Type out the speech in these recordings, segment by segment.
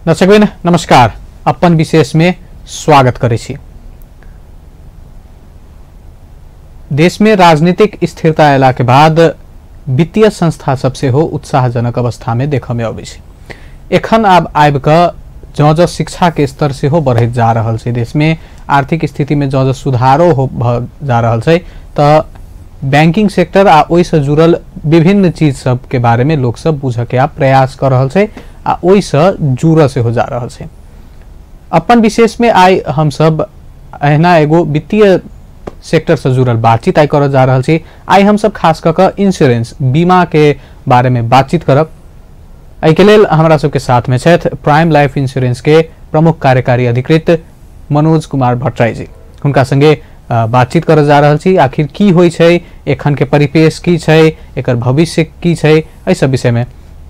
दर्शकबिन नमस्कार, अपन विशेष में स्वागत करे छी। देश में राजनीतिक स्थिरता अयला के बाद वित्तीय संस्था सबसे हो उत्साहजनक अवस्था में देख में अबै छै। एखन आब क जँ शिक्षा के स्तर से हो बढ़त जा रहल छै, देश में आर्थिक स्थिति में जँ सुधारो हो जा रहल छै, त बैंकिंग सेक्टर आ ओहि से जुड़ल विभिन्न चीज सब के बारे में लोग सब बुझ के प्रयास कर रहल छै आ ओहि से जुड़ से हो जा रहल छै। अपन विशेष में आइ हम सब अहिना एगो वित्तीय सेक्टर से जुड़ल बातचीत आइ कर जा रहल छी। आइ हम सब खास क इंश्योरेंस बीमा के बारे में बातचीत करब। एहि के लेल हमरा सबके साथ में छथि प्राइम लाइफ इंश्योरेंस के प्रमुख कार्यकारी अधिकृत मनोज कुमार भट्टराई जी। हुनका संगे बातचीत कर जा रहल छी। आखिर की होय छै, एखन के परिपेश की छै, एकर भविष्य की छै, एहि सब विषय में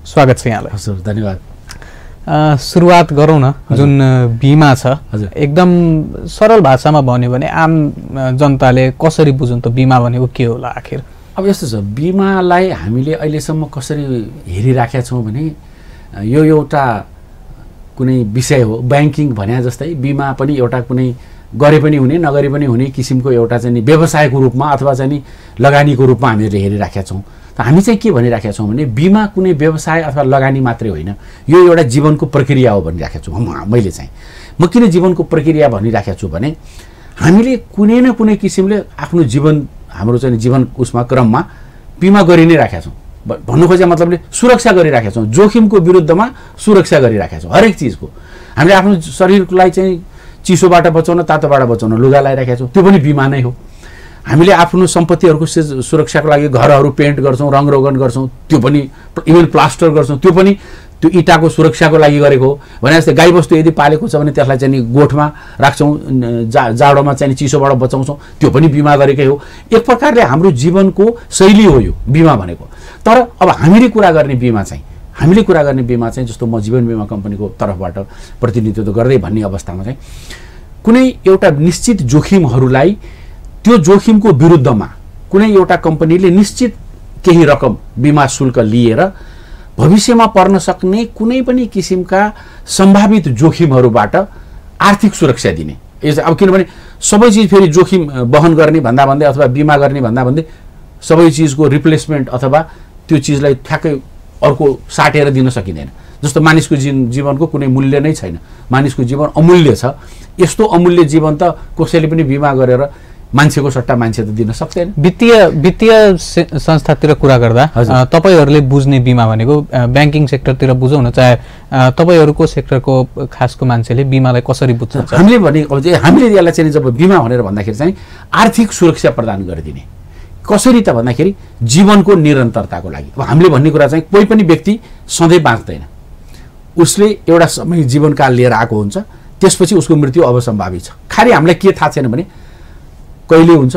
स्वागत छै यहाँलाई। हजुर, धन्यवाद। शुरुआत गरौँ न, जुन बीमा छ एकदम सरल भाषा में भन्यो भने आम जनताले कसरी बुझुन् त बीमा भनेको के होला आखिर? अब यस्तो छ, बीमालाई हामीले अहिलेसम्म कसरी हेरिराखेका छौँ भने यो एउटा कुनै विषय हो। बैंकिङ भने जस्तै बीमा पनि एउटा कुनै गरे पनि हुने नगरे पनि हुने किसिमको एउटा चाहिँ व्यवसायको रूपमा अथवा चाहिँ लगानीको रूपमा हामीले हेरिराखेका छौँ। त हामी चाहिँ के भनिराखेका छौँ भने बीमा कुनै व्यवसाय अथवा लगानी मात्रै होइन, यो एउटा जीवनको प्रक्रिया हो भनिराखेका छु। मैले चाहिँ म किन जीवनको प्रक्रिया भनिराखेको छु भने हामीले कुनै न कुनै किसिमले आफ्नो जीवन, हाम्रो चाहिँ जीवन उसमा क्रममा बीमा गरि नै राखेका छौँ। भन्नु खोजेको मतलबले सुरक्षा गरिराखेका छौँ, जोखिमको विरुद्धमा सुरक्षा गरिराखेका छौँ। हरेक चिजको हामीले आफ्नो शरीरलाई चाहिँ चिसोबाट बचाउन, तातोबाट बचाउन लुगा लगाइराखेका छौँ, त्यो पनि बीमा नै हो। हामीले आफ्नो सम्पत्तिहरूको सुरक्षाको लागि घरहरू पेन्ट गर्छौँ, रङरोगन गर्छौँ, त्यो पनि इभन प्लास्टर गर्छौँ, त्यो पनि त्यो इँटाको सुरक्षाको लागि गरेको हो। भने जस्तै गाईबस्तु यदि पालेको छ भने त्यसलाई चाहिँ गोठमा राख्छौँ, जाडोमा चाहिँ चिसोबाट बचाउँछौँ, त्यो पनि बिमा गरेकै हो। एक प्रकारले हाम्रो जीवनको शैली हो यो बिमा भनेको। तर अब हामीले कुरा गर्ने बिमा चाहिँ जस्तो म जीवन बिमा कम्पनीको तर्फबाट प्रतिनिधित्व गर्दै भन्ने अवस्थामा चाहिँ कुनै एउटा निश्चित जोखिमहरूलाई, त्यो जोखिमको विरुद्धमा कुनै एउटा कम्पनीले निश्चित केही रकम बिमा शुल्क लिएर भविष्यमा पर्न सक्ने कुनै पनि किसिमका सम्भावित जोखिमहरूबाट आर्थिक सुरक्षा दिने। अब किनभने सबै चिज फेरि जोखिम वहन गर्ने भन्दा भन्दै अथवा बिमा गर्ने भन्दा भन्दै सबै चिजको रिप्लेसमेन्ट अथवा त्यो चिजलाई ठ्याक्कै अर्को साटेर दिन सकिँदैन। जस्तो मानिसको जीवनको कुनै मूल्य नै छैन, मानिसको जीवन अमूल्य छ। यस्तो अमूल्य जीवन त कसैले पनि बिमा गरेर मान्छेको सट्टा मान्छे त दिन सक्दैन। वित्तीय संस्थातिर कुरा गर्दा तपाईहरुले बुझ्ने बिमा भनेको बैंकिङ सेक्टरतिर बुझौँ न, चाहे तपाईहरुको सेक्टरको खासको मान्छेले बिमालाई कसरी बुझ्छ? हामीले भने हामीले यसलाई चाहिँ जब बिमा भनेर भन्दाखेरि चाहिँ आर्थिक सुरक्षा प्रदान गरिदिने। कसरी त भन्दाखेरि जीवनको निरन्तरताको लागि। अब हामीले भन्ने कुरा चाहिँ कोही पनि व्यक्ति सधैँ बाँच्दैन, उसले एउटा समय जीवनकाल लिएर आएको हुन्छ, त्यसपछि उसको मृत्यु अब सम्भावित छ। खालि हामीलाई के थाहा छैन भने कहिले हुन्छ,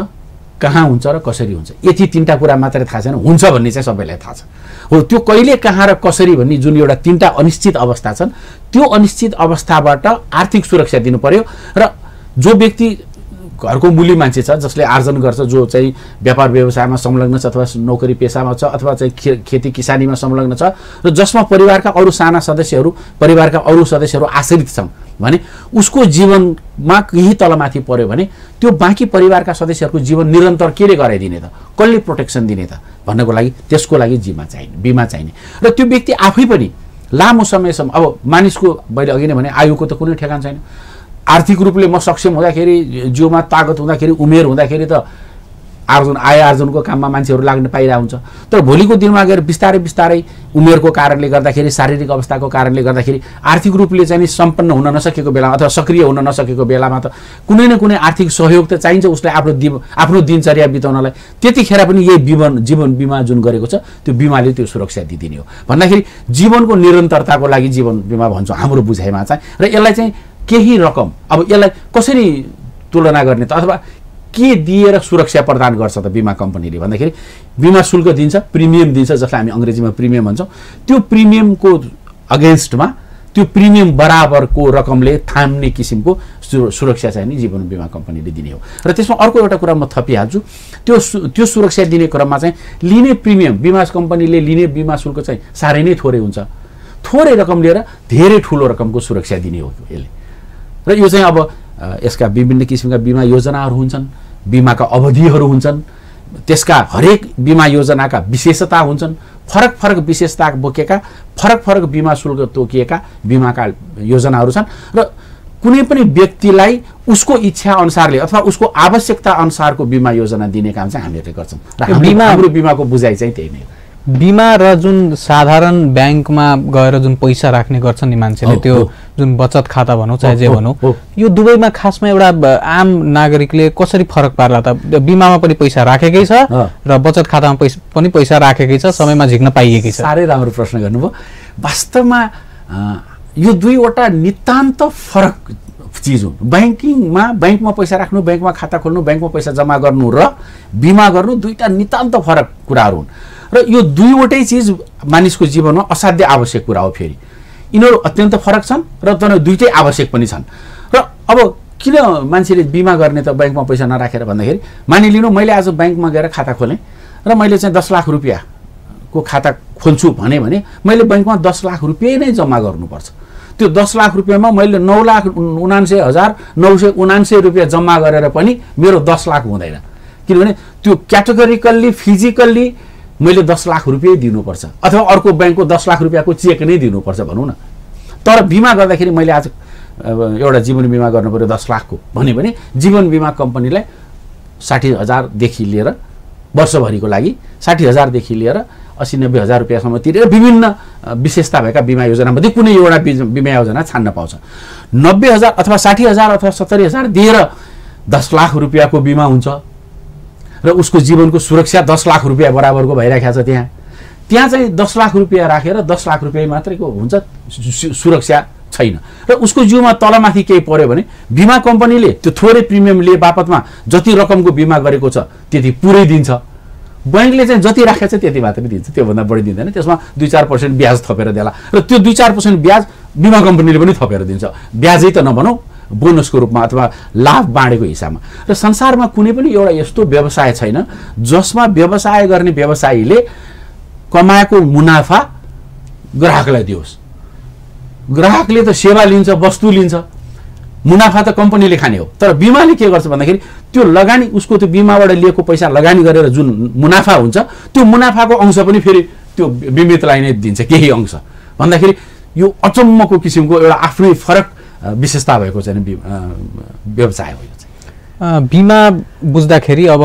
कहाँ हुन्छ र कसरी हुन्छ, यति तीनटा कुरा मात्रै थाहा छैन। हुन्छ भन्ने चाहिँ सबैलाई थाहा छ। हो, त्यो कहिले कहाँ र कसरी भन्ने जुन एउटा तीनटा अनिश्चित अवस्था छन्, त्यो अनिश्चित अवस्थाबाट आर्थिक सुरक्षा दिनु पर्यो। र जो व्यक्ति घरको मूली मान्छे छ, जसले आर्जन गर्छ, जो चाहिँ व्यापार व्यवसायमा संलग्न छ अथवा नोकरी पेसामा छ अथवा चाहिँ खेती किसानीमा संलग्न छ र जसमा परिवारका अरू साना सदस्यहरू, परिवारका अरू सदस्यहरू आश्रित छन् भने उसको जीवनमा केही तलमाथि पर्यो भने त्यो बाँकी परिवारका सदस्यहरूको जीवन निरन्तर केले गराइदिने त, कसले प्रोटेक्सन दिने त भन्नको लागि त्यसको लागि बिमा चाहिने। र त्यो व्यक्ति आफै पनि लामो समयसम्म, अब मानिसको मैले अघि नै भने आयुको त कुनै ठेगान छैन। आर्थिक रूपले म सक्षम हुँदाखेरि, जिउमा तागत हुँदाखेरि, उमेर हुँदाखेरि त आय आर्जनको काममा मान्छेहरू लाग्न पाइरहेको हुन्छ। तर भोलिको दिनमा गएर बिस्तारै बिस्तारै उमेरको कारणले गर्दाखेरि, शारीरिक अवस्थाको कारणले गर्दाखेरि आर्थिक रूपले चाहिँ सम्पन्न हुन नसकेको बेलामा अथवा सक्रिय हुन नसकेको बेलामा त कुनै न कुनै आर्थिक सहयोग त चाहिन्छ उसलाई आफ्नो दिनचर्या बिताउनलाई। त्यतिखेर पनि यही जीवन बिमा जुन गरेको छ त्यो बिमाले त्यो सुरक्षा दिदिने हो। भन्दाखेरि जीवनको निरन्तरताको लागि जीवन बिमा भन्छौँ हाम्रो बुझाइमा चाहिँ। र यसलाई चाहिँ केही रकम, अब यसलाई कसरी तुलना गर्ने त, अथवा के दिएर सुरक्षा प्रदान गर्छ त बिमा कम्पनीले भन्दाखेरि बिमा शुल्क दिन्छ, प्रिमियम दिन्छ, जसलाई हामी अङ्ग्रेजीमा प्रिमियम भन्छौँ। त्यो प्रिमियमको अगेन्स्टमा त्यो प्रिमियम बराबरको रकमले थाम्ने किसिमको सुरक्षा चाहिँ नि जीवन बिमा कम्पनीले दिने हो। र त्यसमा अर्को एउटा कुरा म थपिहाल्छु, त्यो सुरक्षा दिने क्रममा चाहिँ लिने प्रिमियम, बिमा कम्पनीले लिने बिमा शुल्क चाहिँ साह्रै नै थोरै हुन्छ। थोरै रकम लिएर धेरै ठुलो रकमको सुरक्षा दिने हो यसले। र यो चाहिँ अब यसका विभिन्न किसिमका बिमा योजनाहरू हुन्छन्, बिमाका अवधिहरू हुन्छन्, त्यसका हरेक बिमा योजनाका विशेषता हुन्छन्, फरक फरक विशेषता बोकेका फरक फरक बिमा शुल्क तोकिएका बिमाका योजनाहरू छन्। र कुनै पनि व्यक्तिलाई उसको इच्छा अनुसारले अथवा उसको आवश्यकता अनुसारको बिमा योजना दिने काम चाहिँ हामीहरूले गर्छौँ। र हाम्रो बिमाको बुझाइ चाहिँ त्यही नै हो। बिमा र जुन साधारण ब्याङ्कमा गएर जुन पैसा राख्ने गर्छन् नि मान्छेले, त्यो जुन बचत खाता भनौँ चाहे जे भनौँ, यो दुवैमा खासमा एउटा आम नागरिकले कसरी फरक पार्ला त? बिमामा पनि पैसा राखेकै छ र बचत खातामा पनि पैसा राखेकै छ, समयमा झिक्न पाइएकै छ। साह्रै राम्रो प्रश्न गर्नुभयो। वास्तवमा यो दुईवटा नितान्त फरक चिज हुन्। ब्याङ्कमा पैसा राख्नु, ब्याङ्कमा खाता खोल्नु, ब्याङ्कमा पैसा जम्मा गर्नु र बिमा गर्नु दुईटा नितान्त फरक कुराहरू हुन्। र यो दुईवटै चिज मानिसको जीवनमा असाध्य आवश्यक कुरा हो। फेरि यिनीहरू अत्यन्त फरक छन् र तर दुईटै आवश्यक पनि छन्। र अब किन मान्छेले बिमा गर्ने त ब्याङ्कमा पैसा नराखेर भन्दाखेरि, मानिलिनु मैले आज ब्याङ्कमा गएर खाता खोलेँ र मैले चाहिँ 10 लाख रुपियाँको खाता खोल्छु भने मैले ब्याङ्कमा 10 लाख रुपियाँ नै जम्मा गर्नुपर्छ। त्यो 10 लाख रुपियाँमा मैले 9,79,979 रुपियाँ जम्मा गरेर पनि मेरो 10 लाख हुँदैन, किनभने त्यो क्याटेगोरिकल्ली फिजिकल्ली मैले 10 लाख रुपियाँ दिनुपर्छ अथवा अर्को ब्याङ्कको 10 लाख रुपियाँको चेक नै दिनुपर्छ भनौँ न। तर बिमा गर्दाखेरि मैले आज एउटा जीवन बिमा गर्नु पर्यो 10 लाखको भने जीवन बिमा कम्पनीलाई 60,000 लिएर वर्षभरिको लागि 60,000 लिएर 80-90,000 रुपियाँसम्म तिरेर विभिन्न विशेषता भएका बिमा योजनामध्ये कुनै एउटा बिमा योजना छान्न पाउँछ। 90,000 अथवा 60,000 अथवा 70,000 दिएर 10 लाख रुपियाँको बिमा हुन्छ र उसको जीवनको सुरक्षा 10 लाख रुपियाँ बराबरको भइरहेको छ। त्यहाँ चाहिँ 10 लाख रुपियाँ राखेर 10 लाख रुपियाँ मात्रैको हुन्छ, सुरक्षा छैन र उसको जिउमा तलमाथि केही पर्यो भने बिमा कम्पनीले त्यो थोरै प्रिमियम लिए बापतमा जति रकमको बिमा गरेको छ त्यति पुरै दिन्छ। बैंकले चाहिँ जति राखेको छ त्यति मात्रै दिन्छ, त्योभन्दा बढी दिँदैन। त्यसमा 2-4% ब्याज थपेर देला र त्यो 2-4% ब्याज बिमा कम्पनीले पनि थपेर दिन्छ। ब्याजै त नभनौँ, बोनसको रूपमा अथवा लाभ बाँडेको हिसाबमा। र संसारमा कुनै पनि एउटा यस्तो व्यवसाय छैन जसमा व्यवसाय गर्ने व्यवसायीले कमाएको मुनाफा ग्राहकलाई दियोस्। ग्राहकले त सेवा लिन्छ, वस्तु लिन्छ, मुनाफा त कम्पनीले खाने हो। तर बिमाले के गर्छ भन्दाखेरि त्यो लगानी, उसको त्यो बिमाबाट लिएको पैसा लगानी गरेर जुन मुनाफा हुन्छ त्यो मुनाफाको अंश पनि फेरि त्यो बिमितलाई नै दिन्छ, केही अंश। भन्दाखेरि यो अचम्मको किसिमको एउटा आफ्नै फरक विशेषता भएको चाहिँ व्यवसाय हो। बिमा बुझ्दाखेरि अब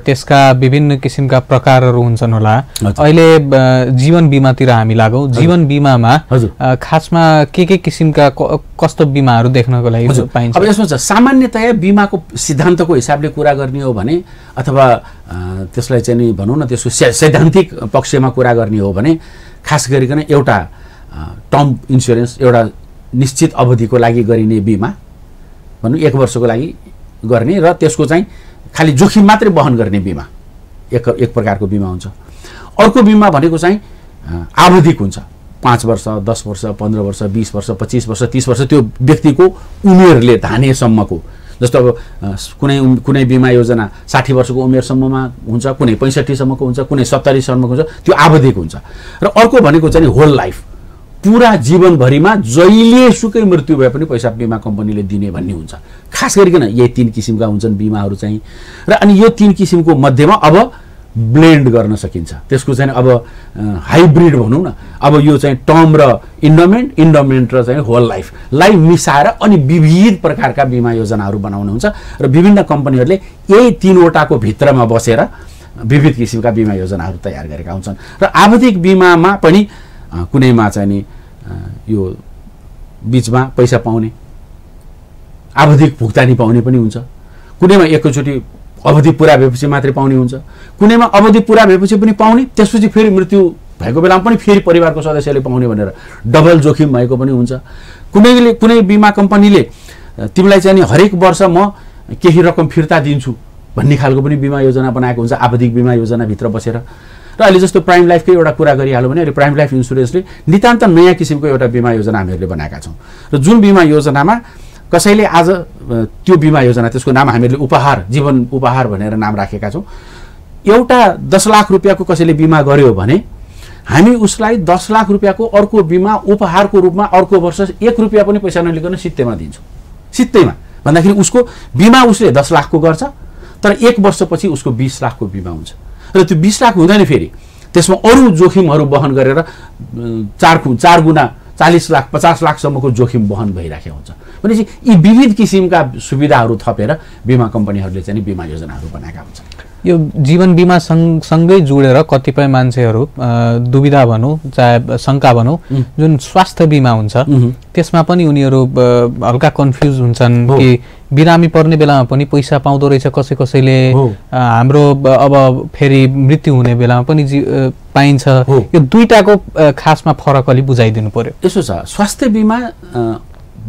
त्यसका विभिन्न किसिमका प्रकारहरू हुन्छन् होला। अहिले जीवन बिमातिर हामी लागौँ। जीवन बिमामा खासमा के किसिमका कस्तो बिमाहरू देख्नको लागि पाइन्छ? अब यसमा सामान्यतया बिमाको सिद्धान्तको हिसाबले कुरा गर्ने हो भने अथवा त्यसलाई चाहिँ नि भनौँ न त्यसको सैद्धान्तिक पक्षमा कुरा गर्ने हो भने खास गरिकन एउटा टर्म इन्सुरेन्स, एउटा निश्चित अवधिको लागि गरिने बिमा भनौँ 1 वर्षको लागि गर्ने र त्यसको चाहिँ खालि जोखिम मात्रै वहन गर्ने बिमा एक प्रकारको बिमा हुन्छ। अर्को बिमा भनेको चाहिँ आवधिक हुन्छ, 5 वर्ष, 10 वर्ष, 15 वर्ष, 20 वर्ष, 25 वर्ष, 30 वर्ष, त्यो व्यक्तिको उमेरले धानेसम्मको। जस्तो अब कुनै बिमा योजना 60 वर्षको उमेरसम्ममा हुन्छ, कुनै 65 सम्मको हुन्छ, कुनै 70 सम्मको हुन्छ, त्यो आवधिक हुन्छ। र अर्को भनेको चाहिँ होल लाइफ, पूरा जीवनभरिमा जहिले सुकै मृत्यु भए पनि पैसा बिमा कम्पनीले दिने भन्ने हुन्छ। खास गरिकन यही 3 किसिमका हुन्छन् बिमाहरू चाहिँ। र अनि यो 3 किसिमको मध्येमा अब ब्लेन्ड गर्न सकिन्छ, त्यसको चाहिँ अब हाइब्रिड भनौँ न। अब यो चाहिँ टर्म र इन्डोमेन्ट र चाहिँ होल लाइफलाई मिसाएर अनि विविध प्रकारका बिमा योजनाहरू बनाउनु हुन्छ र विभिन्न कम्पनीहरूले यही 3वटाको भित्रमा बसेर विविध किसिमका बिमा योजनाहरू तयार गरेका हुन्छन्। र आवधिक बिमामा पनि कुनैमा चाहिँ नि यो बीचमा पैसा पाउने, आवधिक भुक्तानी पाउने पनि हुन्छ, कुनैमा एकैचोटि अवधि पुरा भएपछि मात्रै पाउने हुन्छ, कुनैमा अवधि पुरा भएपछि पनि पाउने, त्यसपछि फेरि मृत्यु भएको बेलामा पनि फेरि परिवारको सदस्यले पाउने भनेर डबल जोखिम भएको पनि हुन्छ। कुनै बिमा कम्पनीले तिमीलाई चाहिँ नि हरेक वर्ष म केही रकम फिर्ता दिन्छु भन्ने खालको पनि बिमा योजना बनाएको हुन्छ आवधिक बिमा योजनाभित्र बसेर। र अहिले जस्तो प्राइम लाइफकै एउटा कुरा गरिहाल्यो भने अहिले प्राइम लाइफ इन्सुरेन्सले नितान्त नयाँ किसिमको एउटा बिमा योजना हामीहरूले बनाएका छौँ। र जुन बिमा योजनामा कसैले आज त्यो बिमा योजना, त्यसको नाम हामीहरूले उपहार, जीवन उपहार भनेर नाम राखेका छौँ। एउटा 10 लाख रुपियाँको कसैले बिमा गर्यो भने हामी उसलाई 10 लाख रुपियाँको अर्को बिमा उपहारको रूपमा अर्को वर्ष 1 रुपियाँ पनि पैसा नलिकन सित्तैमा दिन्छौँ। सित्तैमा भन्दाखेरि उसको बिमा उसले 10 लाखको गर्छ, तर 1 वर्षपछि उसको 20 लाखको बिमा हुन्छ र त्यो 20 लाख हुँदैन। फेरि त्यसमा अरू जोखिमहरू वहन गरेर 4 गुणा 40 लाख 50 लाखसम्मको जोखिम वहन भइराखेको हुन्छ। भनेपछि यी विविध किसिमका सुविधाहरू थपेर बिमा कम्पनीहरूले चाहिँ बिमा योजनाहरू बनाएका हुन्छन्। यो जीवन बिमा सँगै जोडेर कतिपय मान्छेहरू दुविधा भनौँ चाहे शङ्का भनौँ, जुन स्वास्थ्य बिमा हुन्छ त्यसमा पनि उनीहरू हल्का कन्फ्युज हुन्छन् कि बिरामी पर्ने बेलामा पनि पैसा पाउँदो रहेछ कसैले, हाम्रो अब फेरि मृत्यु हुने बेलामा पनि पाइन्छ। यो दुईटाको खासमा फरक अलि बुझाइदिनु पर्यो। यसो छ, स्वास्थ्य बिमा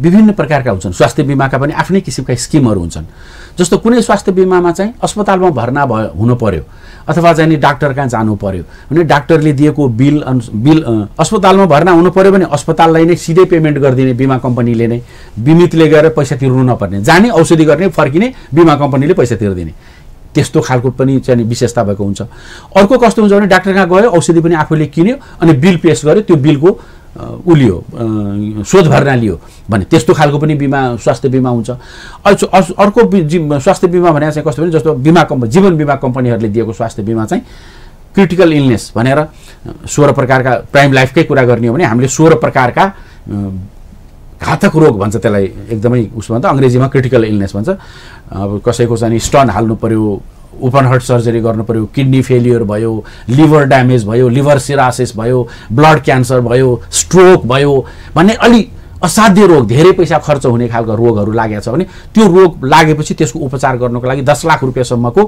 विभिन्न प्रकारका हुन्छन्। स्वास्थ्य बिमाका पनि आफ्नै किसिमका स्किमहरू हुन्छन्। जस्तो कुनै स्वास्थ्य बिमामा चाहिँ अस्पतालमा भर्ना हुनु पर्यो अथवा चाहिँ नि डाक्टर कहाँ जानु पर्यो भने डाक्टरले दिएको बिल अस्पतालमा भर्ना हुनु पर्यो भने अस्पताललाई नै सिधै पेमेन्ट गरिदिने बिमा कम्पनीले नै, बिमितले गएर पैसा तिर्नु नपर्ने, जाने औषधि गर्ने फर्किने बिमा कम्पनीले पैसा तिर्दिने, त्यस्तो खालको पनि चाहिँ विशेषता भएको हुन्छ। अर्को कस्तो हुन्छ भने डाक्टर कहाँ गयो, औषधि पनि आफूले किन्यो अनि बिल पेश गर्यो, त्यो बिलको उलियो शोध भर्ना लियो भने त्यस्तो खालको पनि बिमा स्वास्थ्य बिमा हुन्छ। अर्को स्वास्थ्य बिमा भने चाहिँ कस्तो भने जस्तो जीवन बिमा कम्पनीहरूले दिएको स्वास्थ्य बिमा चाहिँ क्रिटिकल इलनेस भनेर 16 प्रकारका प्राइम लाइफकै कुरा गर्ने हो भने हामीले 16 प्रकारका घातक रोग भन्छ त्यसलाई, एकदमै उसमा त अङ्ग्रेजीमा क्रिटिकल इलनेस भन्छ। अब कसैको चाहिँ स्टन हाल्नु पर्यो, ओपन हार्ट सर्जरी गर्नु पर्यो, किडनी फेलियर भयो, लिभर ड्यामेज भयो, लिभर सिरासिस भयो, ब्लड क्यान्सर भयो, स्ट्रोक भयो भन्ने अलि असाध्य रोग, धेरै पैसा खर्च हुने खालको रोगहरू लागेको छ भने त्यो रोग लागेपछि त्यसको उपचार गर्नको लागि 10 लाख रुपियाँसम्मको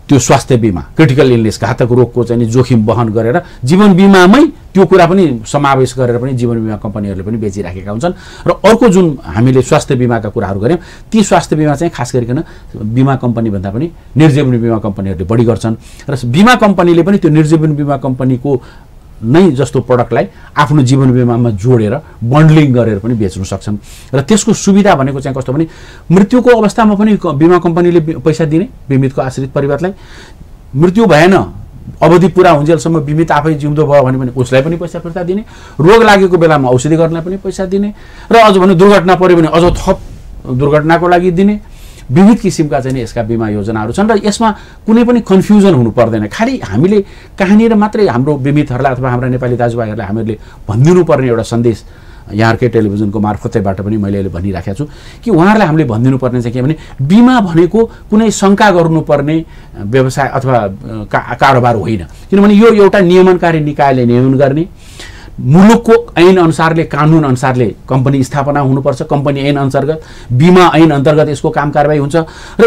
त्यो स्वास्थ्य बिमा क्रिटिकल इलनेस घातक रोगको चाहिँ जोखिम वहन गरेर जीवन बिमामै त्यो कुरा पनि समावेश गरेर पनि जीवन बिमा कम्पनीहरूले पनि बेचिराखेका हुन्छन्। र अर्को जुन हामीले स्वास्थ्य बिमाका कुराहरू गऱ्यौँ, ती स्वास्थ्य बिमा चाहिँ खास गरिकन बिमा कम्पनी भन्दा पनि निर्जीवन बिमा कम्पनीहरूले बढी गर्छन् र बिमा कम्पनीले पनि त्यो निर्जीवन बिमा कम्पनीको नै जस्तो प्रडक्टलाई आफ्नो जीवन बिमामा जोडेर बन्डलिङ गरेर पनि बेच्न सक्छन्। र त्यसको सुविधा भनेको चाहिँ कस्तो भने मृत्युको अवस्थामा पनि बिमा कम्पनीले पैसा दिने, बिमितको आश्रित परिवारलाई मृत्यु भएन अवधि पुरा हुन्जेलसम्म बिमित आफै जिउँदो भयो भने पनि उसलाई पनि पैसा फिर्ता दिने, रोग लागेको बेलामा औषधि गर्नलाई पनि पैसा दिने, र अझ भने दुर्घटना पर्यो भने अझ थप दुर्घटनाको लागि दिने, विविध किसिमका चाहिँ यसका बिमा योजनाहरू छन्। र यसमा कुनै पनि कन्फ्युजन हुनु पर्दैन। खालि हामीले कहाँनिर मात्रै हाम्रो बिमितहरूलाई अथवा हाम्रा नेपाली दाजुभाइहरूलाई हामीले भनिदिनु पर्ने एउटा सन्देश यहाँहरूकै टेलिभिजनको मार्फतैबाट पनि मैले अहिले भनिराखेको छु कि उहाँहरूलाई हामीले भनिदिनु पर्ने चाहिँ के भने बिमा भनेको कुनै शङ्का गर्नुपर्ने व्यवसाय अथवा कारोबार होइन। किनभने यो एउटा नियमनकारी निकायले नियमन गर्ने, मुलुकको ऐन अनुसारले कानुन अनुसारले कम्पनी स्थापना हुनुपर्छ, कम्पनी ऐन अन्तर्गत बिमा ऐन अन्तर्गत यसको काम कारबाही हुन्छ। र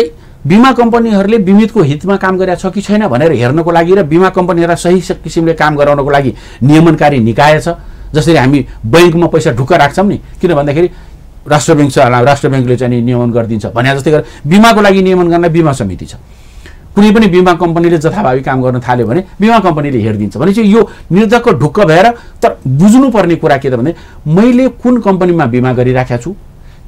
बिमा कम्पनीहरूले बिमितको हितमा काम गरेका छ कि छैन भनेर हेर्नको लागि र बिमा कम्पनीहरूलाई सही किसिमले काम गराउनको लागि नियमनकारी निकाय छ। जसरी हामी बैंकमा पैसा ढुक्क राख्छौँ नि, किन भन्दाखेरि राष्ट्र ब्याङ्क छ, राष्ट्र ब्याङ्कले चाहिँ नियमन गरिदिन्छ भने जस्तै गरेर बिमाको लागि नियमन गर्न बिमा समिति छ। कुनै पनि बिमा कम्पनीले जथाभावी काम गर्न थाल्यो भने बिमा कम्पनीले हेरिदिन्छ। भनेपछि यो निर्धक्क ढुक्क भएर, तर बुझ्नुपर्ने कुरा के त भने मैले कुन कम्पनीमा बिमा गरिराखेको छु,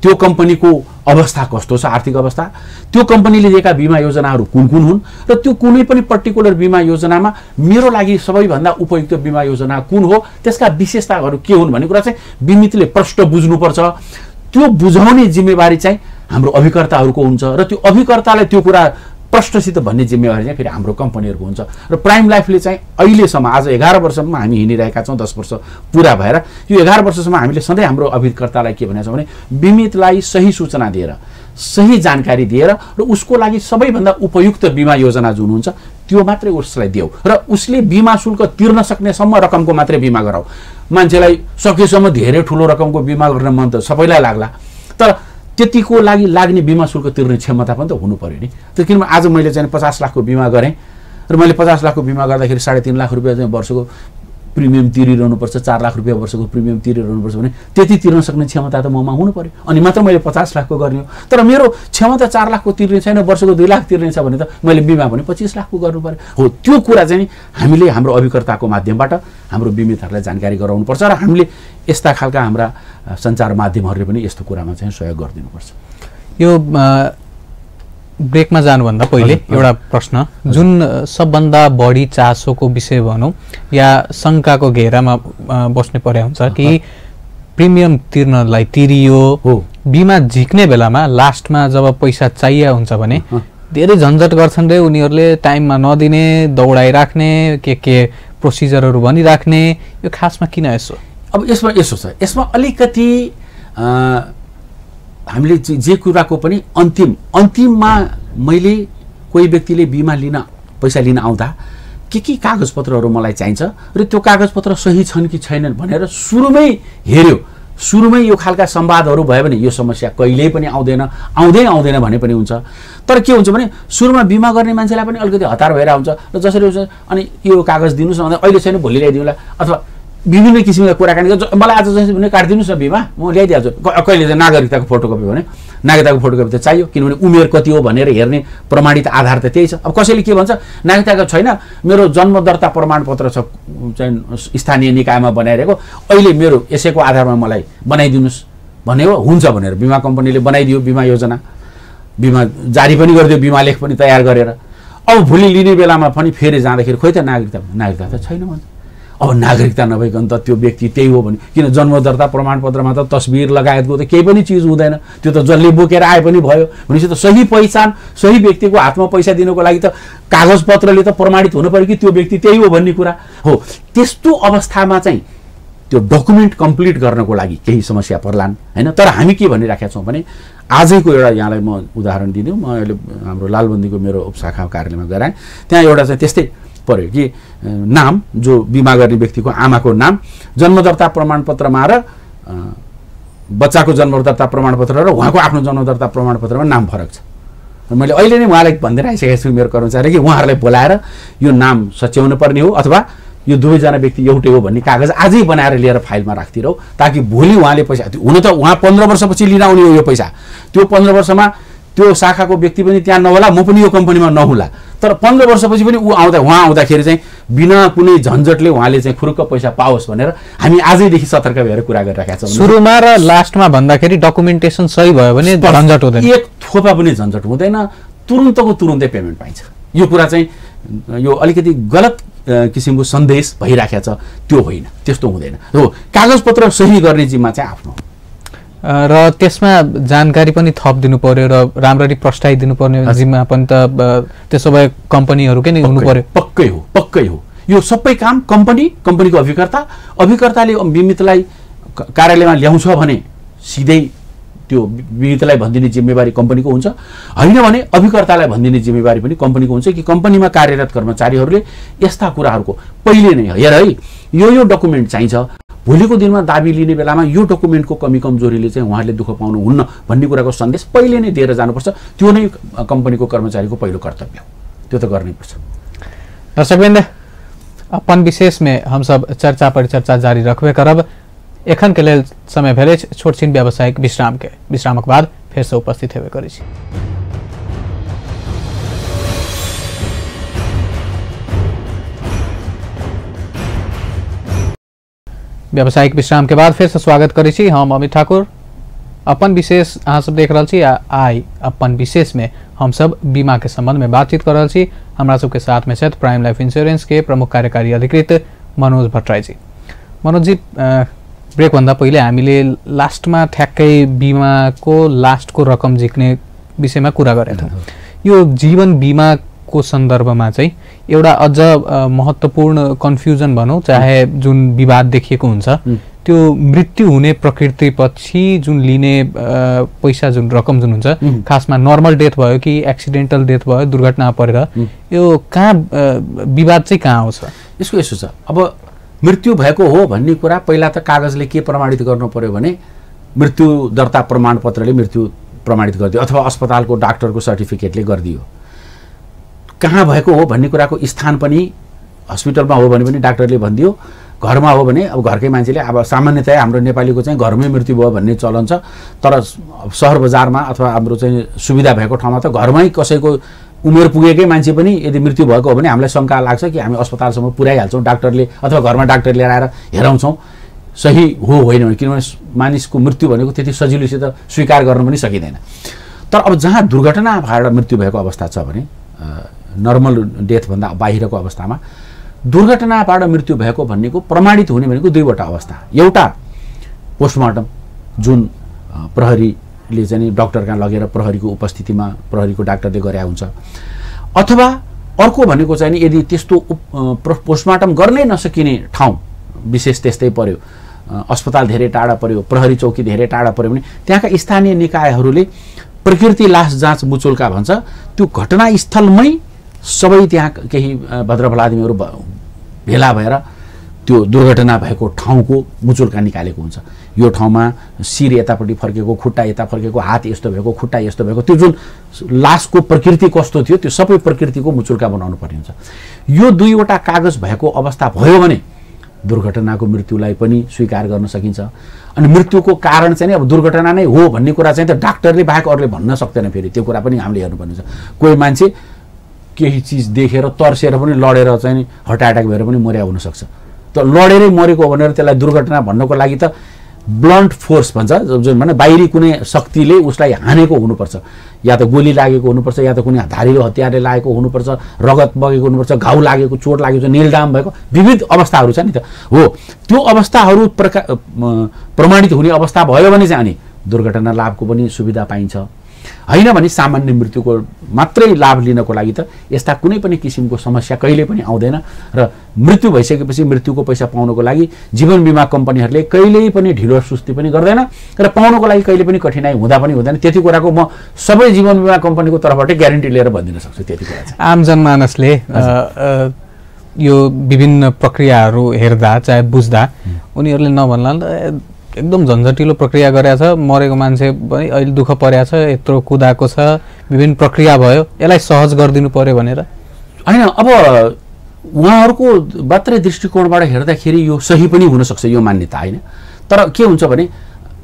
त्यो कम्पनीको अवस्था कस्तो छ, आर्थिक अवस्था, त्यो कम्पनीले दिएका बिमा योजनाहरू कुन कुन हुन् र त्यो कुनै पनि पर्टिकुलर बिमा योजनामा मेरो लागि सबैभन्दा उपयुक्त बिमा योजना कुन हो, त्यसका विशेषताहरू के हुन् भन्ने कुरा चाहिँ बिमितले प्रष्ट बुझ्नुपर्छ। त्यो बुझाउने जिम्मेवारी चाहिँ हाम्रो अभिकर्ताहरूको हुन्छ र त्यो अभिकर्तालाई त्यो कुरा प्रष्टसित भन्ने जिम्मेवारी चाहिँ फेरि हाम्रो कम्पनीहरूको हुन्छ। र प्राइम लाइफले चाहिँ अहिलेसम्म आज 11 वर्षमा हामी हिँडिरहेका छौँ, 10 वर्ष पुरा भएर यो 11 वर्षसम्म हामीले सधैँ हाम्रो अभिकर्तालाई के भनेको छ भने बिमितलाई सही सूचना दिएर, सही जानकारी दिएर र उसको लागि सबैभन्दा उपयुक्त बिमा योजना जुन हुन्छ त्यो मात्रै उसलाई देऊ र उसले बिमा शुल्क तिर्न सक्नेसम्म रकमको मात्रै बिमा गराऊ। मान्छेलाई सकेसम्म धेरै ठुलो रकमको बिमा गर्न मन त सबैलाई लाग्ला, तर त्यतिको लागि लाग्ने बिमा शुल्क तिर्ने क्षमता पनि त हुनु पर्यो नि। त्यो किनभने आज मैले चाहिँ 50 लाखको बिमा गरेँ र मैले 50 लाखको बिमा गर्दाखेरि 3.5 लाख रुपियाँ चाहिँ वर्षको प्रिमियम तिरिरहनुपर्छ, 4 लाख रुपियाँ वर्षको प्रिमियम तिरिरहनुपर्छ भने त्यति तिर्न सक्ने क्षमता त ममा हुनु पर्यो, अनि मात्र मैले 50 लाखको गर्ने हो। तर मेरो क्षमता 4 लाखको तिर्ने छैन, वर्षको 2 लाख तिर्ने छ भने त मैले बिमा पनि 25 लाखको गर्नु पर्यो। हो, त्यो कुरा चाहिँ हामीले हाम्रो अभिकर्ताको माध्यमबाट हाम्रो बिमितहरूलाई जानकारी गराउनुपर्छ र हामीले यस्ता खालका हाम्रा सञ्चार माध्यमहरूले पनि यस्तो कुरामा चाहिँ सहयोग गरिदिनुपर्छ। यो ब्रेकमा जानुभन्दा पहिले एउटा प्रश्न, जुन सबभन्दा बढी चासोको विषय भनौँ या शङ्काको घेरामा बस्ने पर्या हुन्छ कि प्रिमियम तिर्नलाई तिरियो, बिमा झिक्ने बेलामा लास्टमा जब पैसा चाहिए हुन्छ भने धेरै झन्झट गर्छन् रे उनीहरूले, टाइममा नदिने, दौडाइराख्ने, के प्रोसिजरहरू भनिराख्ने, यो खासमा किन यसो? अब यसमा यसो छ, यसमा अलिकति हामीले जे कुराको पनि अन्तिममा मैले कोही व्यक्तिले बिमा लिन पैसा लिन आउँदा के कागजपत्रहरू मलाई चाहिन्छ र त्यो कागजपत्र सही छन् कि छैनन् भनेर सुरुमै हेर्यो, सुरुमै यो खालका संवादहरू भयो भने यो समस्या कहिल्यै पनि आउँदैन भने पनि हुन्छ। तर के हुन्छ भने सुरुमा बिमा गर्ने मान्छेलाई पनि अलिकति हतार भएर हुन्छ र जसरी हुन्छ अनि यो कागज दिनुहोस् न, अहिले छैन भोलि ल्याइदिउँला, अथवा विभिन्न किसिमका कुराकानी मलाई आज जसरी भने काटिदिनुहोस् न बिमा, म ल्याइदिइहाल्छु। कहिले चाहिँ नागरिकताको फोटोकपी भने नागरिकताको फोटोकपी त चाहियो, किनभने उमेर कति हो भनेर हेर्ने प्रमाणित आधार त त्यही छ। अब कसैले के भन्छ, नागरिकताको छैन, मेरो जन्म दर्ता प्रमाणपत्र छ चाहिँ स्थानीय निकायमा बनाइरहेको, अहिले मेरो यसैको आधारमा मलाई बनाइदिनुहोस् भने हो, हुन्छ भनेर बिमा कम्पनीले बनाइदियो बिमा योजना, बिमा जारी पनि गरिदियो, बिमा लेख पनि तयार गरेर। अब भोलि लिने बेलामा पनि फेरि जाँदाखेरि खोइ त नागरिकता त छैन भन्छ। अब नागरिकता नभइकन त त्यो व्यक्ति त्यही हो भने, किन जन्म दर्ता प्रमाणपत्रमा त तस्बिर लगायतको त केही पनि चिज हुँदैन, त्यो त जसले बोकेर आए पनि भयो भनेपछि त सही पहिचान, सही व्यक्तिको हातमा पैसा दिनको लागि त कागजपत्रले त प्रमाणित हुनु पर्यो कि त्यो व्यक्ति त्यही हो भन्ने कुरा हो। त्यस्तो अवस्थामा चाहिँ त्यो डकुमेन्ट कम्प्लिट गर्नको लागि केही समस्या पर्लान् हैन। तर हामी के भनिराखेका छौँ भने आजैको एउटा यहाँलाई म उदाहरण दिनु, म अहिले हाम्रो लालबन्दीको मेरो उपशाखा कार्यालयमा गराएँ, त्यहाँ एउटा चाहिँ त्यस्तै पर्यो कि नाम, जो बिमा गर्ने व्यक्तिको आमाको नाम जन्मदर्ता प्रमाणपत्रमा र बच्चाको जन्मदर्ता प्रमाणपत्र र उहाँको आफ्नो जन्मदर्ता प्रमाणपत्रमा नाम फरक छ। मैले अहिले नै उहाँलाई भन्दै आइसकेको छु मेरो कर्मचारी कि उहाँहरूलाई बोलाएर यो नाम सच्याउनु पर्ने हो अथवा यो दुवैजना व्यक्ति एउटै हो भन्ने कागज आजै बनाएर लिएर फाइलमा राख्दिरौ, ताकि भोलि उहाँले पैसा, हुन त उहाँ 15 वर्षपछि लिन आउने हो यो पैसा, त्यो 15 वर्षमा त्यो शाखाको व्यक्ति पनि त्यहाँ नहोला, म पनि यो कम्पनीमा नहुला, तर 15 वर्षपछि पनि उहाँ आउँदाखेरि चाहिँ बिना कुनै झन्झटले उहाँले चाहिँ फुरुक्क पैसा पाओस् भनेर हामी आजैदेखि सतर्क भएर कुरा गरिराखेका छौँ। सुरुमा र लास्टमा भन्दाखेरि डकुमेन्टेसन सही भयो भने झन्झट हुँदैन, एक थोपा पनि झन्झट हुँदैन, तुरुन्तको तुरुन्तै पेमेन्ट पाइन्छ। यो कुरा चाहिँ यो अलिकति गलत किसिमको सन्देश भइराखेको छ, त्यो होइन, त्यस्तो हुँदैन हो। कागजपत्र सही गर्ने जिम्मा चाहिँ आफ्नो र त्यसमा जानकारी पनि थप दिनु पर्यो र राम्ररी प्रस्ताइदिनु पर्ने जिम्मा पनि त त्यसो भए कम्पनीहरूकै नै हुनु पर्यो। पक्कै हो यो सबै काम कम्पनीको अभिकर्ताले बिमितलाई कार्यालयमा ल्याउँछ भने सिधै त्यो बिमितलाई भनिदिने जिम्मेवारी कम्पनीको हुन्छ, होइन भने अभिकर्तालाई भनिदिने जिम्मेवारी पनि कम्पनीको हुन्छ कि कम्पनीमा कार्यरत कर्मचारीहरूले यस्ता कुराहरूको पहिले नै हेर है यो डकुमेन्ट चाहिन्छ, भोलिको दिनमा दाबी लिने बेलामा यो डकुमेन्टको कमी कमजोरीले चाहिँ उहाँहरूले दुःख पाउनुहुन्न भन्ने कुराको सन्देश पहिले नै दिएर जानुपर्छ। त्यो नै कम्पनीको कर्मचारीको पहिलो कर्तव्य हो, त्यो त गर्नैपर्छ। दर्शकवृन्द, अपन विशेष में हम सब चर्चा परिचर्चा जारी रखबे करब। एखन के लेल समय भेले छोट छीन व्यावसायिक विश्रामक बाद फिर से उपस्थित हेबे करै छी। व्यावसायिक विश्राम के बाद फिर से स्वागत करै छी, हम अमित ठाकुर। अपन विशेष अहाँ सब देख रहल छी। आई अपन विशेष में हम सब बीमा के संबंध में बातचीत कर रहल छी। हमरा सबके साथ में छथि प्राइम लाइफ इंश्योरेंस के प्रमुख कार्यकारी अधिकृत मनोज भट्टराई जी। मनोज जी, ब्रेक भन्दा पहिले हामीले लास्टमा ठ्याक्कै बीमाको लास्टको रकम झिक्ने विषयमा कुरा गरेका थियौँ। यो जीवन बीमाको सन्दर्भमा चाहिँ एउटा अझ महत्त्वपूर्ण कन्फ्युजन भनौँ, चाहे जुन विवाद देखिएको हुन्छ, त्यो मृत्यु हुने प्रकृतिपछि जुन लिने पैसा जुन रकम जुन हुन्छ, खासमा नर्मल डेथ भयो कि एक्सिडेन्टल डेथ भयो, दुर्घटना परेर, यो कहाँ विवाद चाहिँ कहाँ आउँछ? यसको यसो छ, अब मृत्यु भएको हो भन्ने कुरा पहिला त कागजले के प्रमाणित गर्नु पर्यो भने मृत्यु दर्ता प्रमाणपत्रले मृत्यु प्रमाणित गरिदियो अथवा अस्पतालको डाक्टरको सर्टिफिकेटले गरिदियो। कहाँ भएको हो भन्ने कुराको स्थान पनि हस्पिटलमा हो भने पनि डाक्टरले भनिदियो, घरमा हो भने अब घरकै मान्छेले, अब सामान्यतया हाम्रो नेपालीको चाहिँ घरमै मृत्यु भयो भन्ने चलन छ, तर सहर बजारमा अथवा हाम्रो चाहिँ सुविधा भएको ठाउँमा त घरमै कसैको उमेर पुगेकै मान्छे पनि यदि मृत्यु भएको हो भने हामीलाई शङ्का लाग्छ कि हामी अस्पतालसम्म पुर्याइहाल्छौँ, डाक्टरले अथवा घरमा डाक्टर लिएर आएर हेराउँछौँ सही हो होइन भने, किनभने मानिसको मृत्यु भनेको त्यति सजिलोसित स्वीकार गर्न पनि सकिँदैन। तर अब जहाँ दुर्घटना भएर मृत्यु भएको अवस्था छ भने नर्मल डेथभन्दा बाहिरको अवस्थामा दुर्घटनाबाट मृत्यु भएको भन्नेको प्रमाणित हुने भनेको दुईवटा अवस्था। एउटा पोस्टमार्टम जुन प्रहरीले चाहिँ डाक्टर कहाँ लगेर प्रहरीको उपस्थितिमा प्रहरीको डाक्टरले गरे हुन्छ, अथवा अर्को भनेको चाहिँ नि यदि त्यस्तो पोस्टमार्टम गर्नै नसकिने ठाउँ विशेष त्यस्तै पर्यो, अस्पताल धेरै टाढा पर्यो, प्रहरी चौकी धेरै टाढा पर्यो भने त्यहाँका स्थानीय निकायहरूले प्रकृति लास जाँच मुचुल्का भन्छ त्यो घटनास्थलमै सबै त्यहाँ केही भद्रभला आदमीहरू भेला भएर त्यो दुर्घटना भएको ठाउँको मुचुल्का निकालेको हुन्छ। यो ठाउँमा शिर यतापट्टि फर्केको, खुट्टा यता फर्केको, हात यस्तो भएको, खुट्टा यस्तो भएको, त्यो जुन लासको प्रकृति कस्तो थियो त्यो सबै प्रकृतिको मुचुल्का बनाउनु पर्ने हुन्छ। यो दुईवटा कागज भएको अवस्था भयो भने दुर्घटनाको मृत्युलाई पनि स्वीकार गर्न सकिन्छ। अनि मृत्युको कारण चाहिँ अब दुर्घटना नै हो भन्ने कुरा चाहिँ त डाक्टरले बाहेक अरूले भन्न सक्दैन। फेरि त्यो कुरा पनि हामीले हेर्नुपर्ने छ। कोही मान्छे केही चिज देखेर तर्सेर पनि लडेर चाहिँ हार्ट एट्याक भएर पनि मर्या हुनसक्छ। त लडेरै मरेको भनेर त्यसलाई दुर्घटना भन्नको लागि त ब्लन्ट फोर्स भन्छ, जुन भने बाहिरी कुनै शक्तिले उसलाई हानेको हुनुपर्छ, या त गोली लागेको हुनुपर्छ, या त कुनै धारिलो हतियारले लागेको हुनुपर्छ, रगत बगेको हुनुपर्छ, घाउ लागेको, चोट लागेको, नीलडाम भएको विविध अवस्थाहरू छ नि त। हो, त्यो अवस्थाहरू प्रमाणित हुने अवस्था भयो भने चाहिँ अनि दुर्घटना लाभको पनि सुविधा पाइन्छ। होइन भने सामान्य मृत्युको मात्रै लाभ लिनको लागि त यस्ता कुनै पनि किसिमको समस्या कहिले पनि आउँदैन। र मृत्यु भइसकेपछि मृत्युको पैसा पाउनको लागि जीवन बिमा कम्पनीहरूले कहिल्यै पनि ढिलो सुस्ती पनि गर्दैन र पाउनको लागि कहिले पनि कठिनाइ हुँदा पनि हुँदैन। त्यति कुराको म सबै जीवन बिमा कम्पनीको तर्फबाट ग्यारेन्टी लिएर भनिदिन सक्छु। त्यति कुरा चाहिँ आम जनमानसले यो विभिन्न प्रक्रियाहरू हेर्दा चाहे बुझ्दा उनीहरूले नभन्ला एकदम झन्झटिलो प्रक्रिया गरेको छ, मरेको मान्छे पनि अहिले दुःख परेको छ, यत्रो कुदाएको छ, विभिन्न प्रक्रिया भयो, यसलाई सहज गरिदिनु पर्यो भनेर होइन। अब उहाँहरूको मात्रै दृष्टिकोणबाट हेर्दाखेरि यो सही पनि हुनसक्छ, यो मान्यता होइन। तर के हुन्छ भने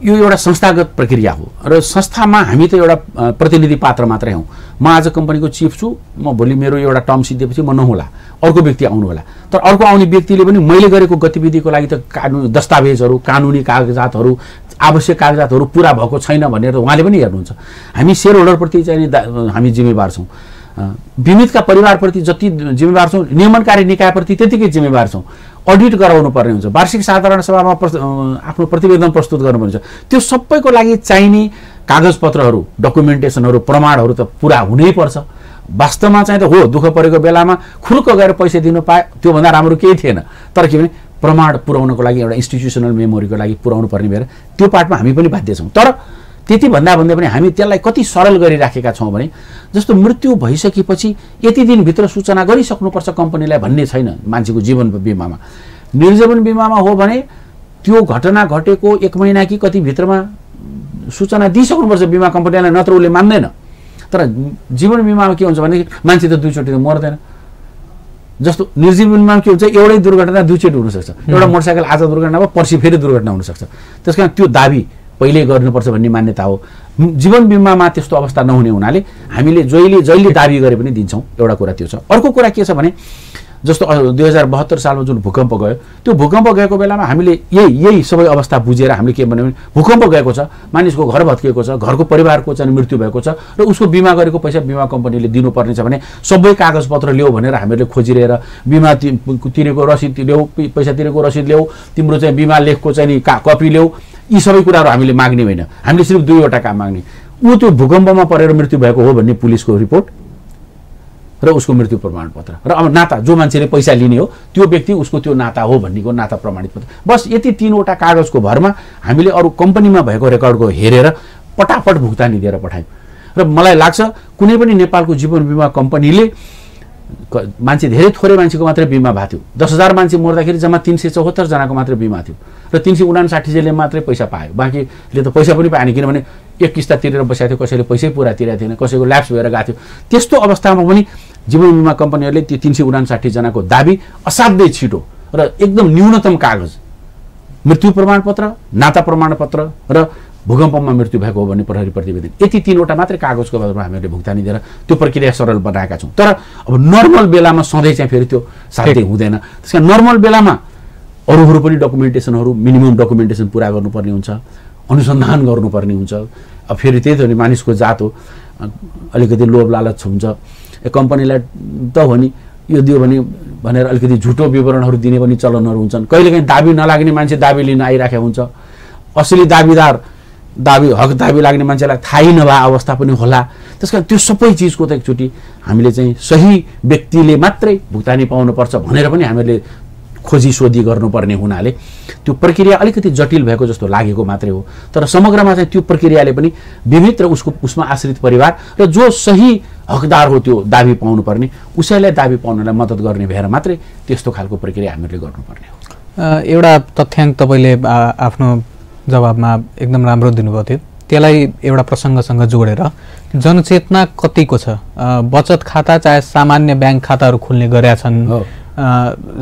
यो एउटा संस्थागत प्रक्रिया हो र संस्थामा हामी त एउटा प्रतिनिधि पात्र मात्रै हौँ। म आज कम्पनीको चिफ छु, म भोलि मेरो एउटा टर्म सिद्धेपछि म नहुँला, अर्को व्यक्ति आउनु होला। तर अर्को आउने व्यक्तिले पनि मैले गरेको गतिविधिको लागि त कानुनी दस्तावेजहरू, कानुनी कागजातहरू, आवश्यक कागजातहरू पुरा भएको छैन भनेर उहाँले पनि हेर्नुहुन्छ। हामी सेयर होल्डरप्रति चाहिँ हामी जिम्मेवार छौँ, बिमितका परिवारप्रति जति जिम्मेवार छौँ, नियमनकारी निकायप्रति त्यतिकै जिम्मेवार छौँ। अडिट गराउनु पर्ने हुन्छ, वार्षिक साधारण सभामा आफ्नो प्रतिवेदन प्रस्तुत गर्नुपर्ने हुन्छ। त्यो सबैको लागि चाहिने कागजपत्रहरू, डकुमेन्टेसनहरू, प्रमाणहरू त पुरा हुनैपर्छ। वास्तवमा चाहिँ त हो, दुःख परेको बेलामा खुर्क गएर पैसा दिनु पाए त्योभन्दा राम्रो केही थिएन। तर के भने प्रमाण पुर्याउनको लागि एउटा इन्स्टिट्युसनल मेमोरीको लागि पुर्याउनु पर्ने भएर त्यो पार्टमा हामी पनि बाध्य छौँ। तर त्यति भन्दा पनि हामी त्यसलाई कति सरल गरिराखेका छौँ भने जस्तो मृत्यु भइसकेपछि यति दिनभित्र सूचना गरिसक्नुपर्छ कम्पनीलाई भन्ने छैन। मान्छेको जीवन बिमामा, निर्जीवन बिमामा हो भने त्यो घटना घटेको 1 महिना कि कति भित्रमा सूचना दिइसक्नुपर्छ बिमा कम्पनीलाई, नत्र उसले मान्दैन। तर जीवन बिमामा के हुन्छ भने मान्छे त दुईचोटि त मर्दैन। जस्तो निर्जीवन बिमामा के हुन्छ, एउटै दुर्घटना दुईचोटि हुनसक्छ। एउटा मोटरसाइकल आज दुर्घटना भयो, पर्सि फेरि दुर्घटना हुनसक्छ। त्यस कारण त्यो दाबी पहिले गर्नुपर्छ भन्ने मान्यता हो। जीवन बिमामा त्यस्तो अवस्था नहुने हुनाले हामीले जहिले दाबी गरे पनि दिन्छौँ। एउटा कुरा त्यो छ। अर्को कुरा के छ भने जस्तो 2072 सालमा जुन भूकम्प गयो, त्यो भूकम्प गएको बेलामा हामीले यही सबै अवस्था बुझेर हामीले के भन्यो भने भूकम्प गएको छ, मानिसको घर भत्किएको छ, घरको परिवारको चाहिँ मृत्यु भएको छ र उसको बिमा गरेको पैसा बिमा कम्पनीले दिनुपर्ने छ भने सबै कागजपत्र ल्याऊ भनेर हामीहरूले खोजिरहेर बिमा तिरेको रसिद ल्याऊ, पैसा तिरेको रसिद ल्याऊ, तिम्रो चाहिँ बिमा लेखको चाहिँ नि कपी ल्याऊ, यी सबै कुराहरू हामीले माग्ने होइन। हामीले सिर्फ दुईवटा काम माग्ने, ऊ त्यो भूकम्पमा परेर मृत्यु भएको हो भन्ने पुलिसको रिपोर्ट र उसको मृत्यु प्रमाणपत्र, र अब नाता जो मान्छेले पैसा लिने हो त्यो व्यक्ति उसको त्यो नाता हो भन्नेको नाता प्रमाणित पत्र। बस यति 3वटा कागजको भरमा हामीले अरू कम्पनीमा भएको रेकर्डको हेरेर पटापट भुक्तानी दिएर पठायौँ। र मलाई लाग्छ कुनै पनि नेपालको जीवन बिमा कम्पनीले मान्छे धेरै थोरै मान्छेको मात्रै बिमा भएको थियो। 10,000 मान्छे मर्दाखेरि जम्मा 374 जनाको मात्रै बिमा थियो र 359 जनाले मात्रै पैसा पायो, बाँकीले त पैसा पनि पाएन। किनभने एक किस्ता तिरेर बसेको थियो, कसैले पैसै पुरा तिरेको थिएन, कसैको ल्याप्स भएर गएको थियो। त्यस्तो अवस्थामा पनि जीवन बिमा कम्पनीहरूले त्यो 359 जनाको दाबी असाध्यै छिटो र एकदम न्यूनतम कागज, मृत्यु प्रमाणपत्र, नाता प्रमाणपत्र र भूकम्पमा मृत्यु भएको हो भन्ने प्रहरी प्रतिवेदन, यति 3वटा मात्रै कागजको बारेमा हामीले भुक्तानी दिएर त्यो प्रक्रिया सरल बनाएका छौँ। तर अब नर्मल बेलामा सधैँ चाहिँ फेरि त्यो साध्य हुँदैन। त्यस कारण नर्मल बेलामा अरूहरू पनि डकुमेन्टेसनहरू, मिनिमम डकुमेन्टेसन पुरा गर्नुपर्ने हुन्छ, अनुसन्धान गर्नुपर्ने हुन्छ, अब फेरि त्यही त हो नि, मानिसको जात हो, अलिकति लोभ लालच हुन्छ। कम्पनीलाई त हो नि यो दियो भने भनेर अलिकति झुटो विवरणहरू दिने पनि चलनहरू हुन्छन्। कहिलेकाहीँ दाबी नलाग्ने मान्छे दाबी लिन आइराखेको हुन्छ, असली दाबीदार हक दाबी लाग्ने मान्छेलाई थाहै नभए अवस्था पनि होला। त्यसकारण त्यो सबै चिजको त एकचोटि हामीले चाहिँ सही व्यक्तिले मात्रै भुक्तानी पाउनुपर्छ भनेर पनि हामीले खोजी सोधी गर्नुपर्ने हुनाले त्यो प्रक्रिया अलिकति जटिल भएको जस्तो लागेको मात्रै हो। तर समग्रमा चाहिँ त्यो प्रक्रियाले पनि बीमित र उसमा आश्रित परिवार र जो सही हकदार हो त्यो दाबी पाउनुपर्ने उसैलाई दाबी पाउनलाई मद्दत गर्ने भएर मात्रै त्यस्तो खालको प्रक्रिया हामीले गर्नुपर्ने हो। एउटा तथ्याङ्क तपाईँले आफ्नो जवाबमा एकदम राम्रो दिनुभएको थियो, त्यसलाई एउटा प्रसङ्गसँग जोडेर जनचेतना कतिको छ? बचत खाता चाहे सामान्य ब्याङ्क खाताहरू खुल्ने गरेका छन्,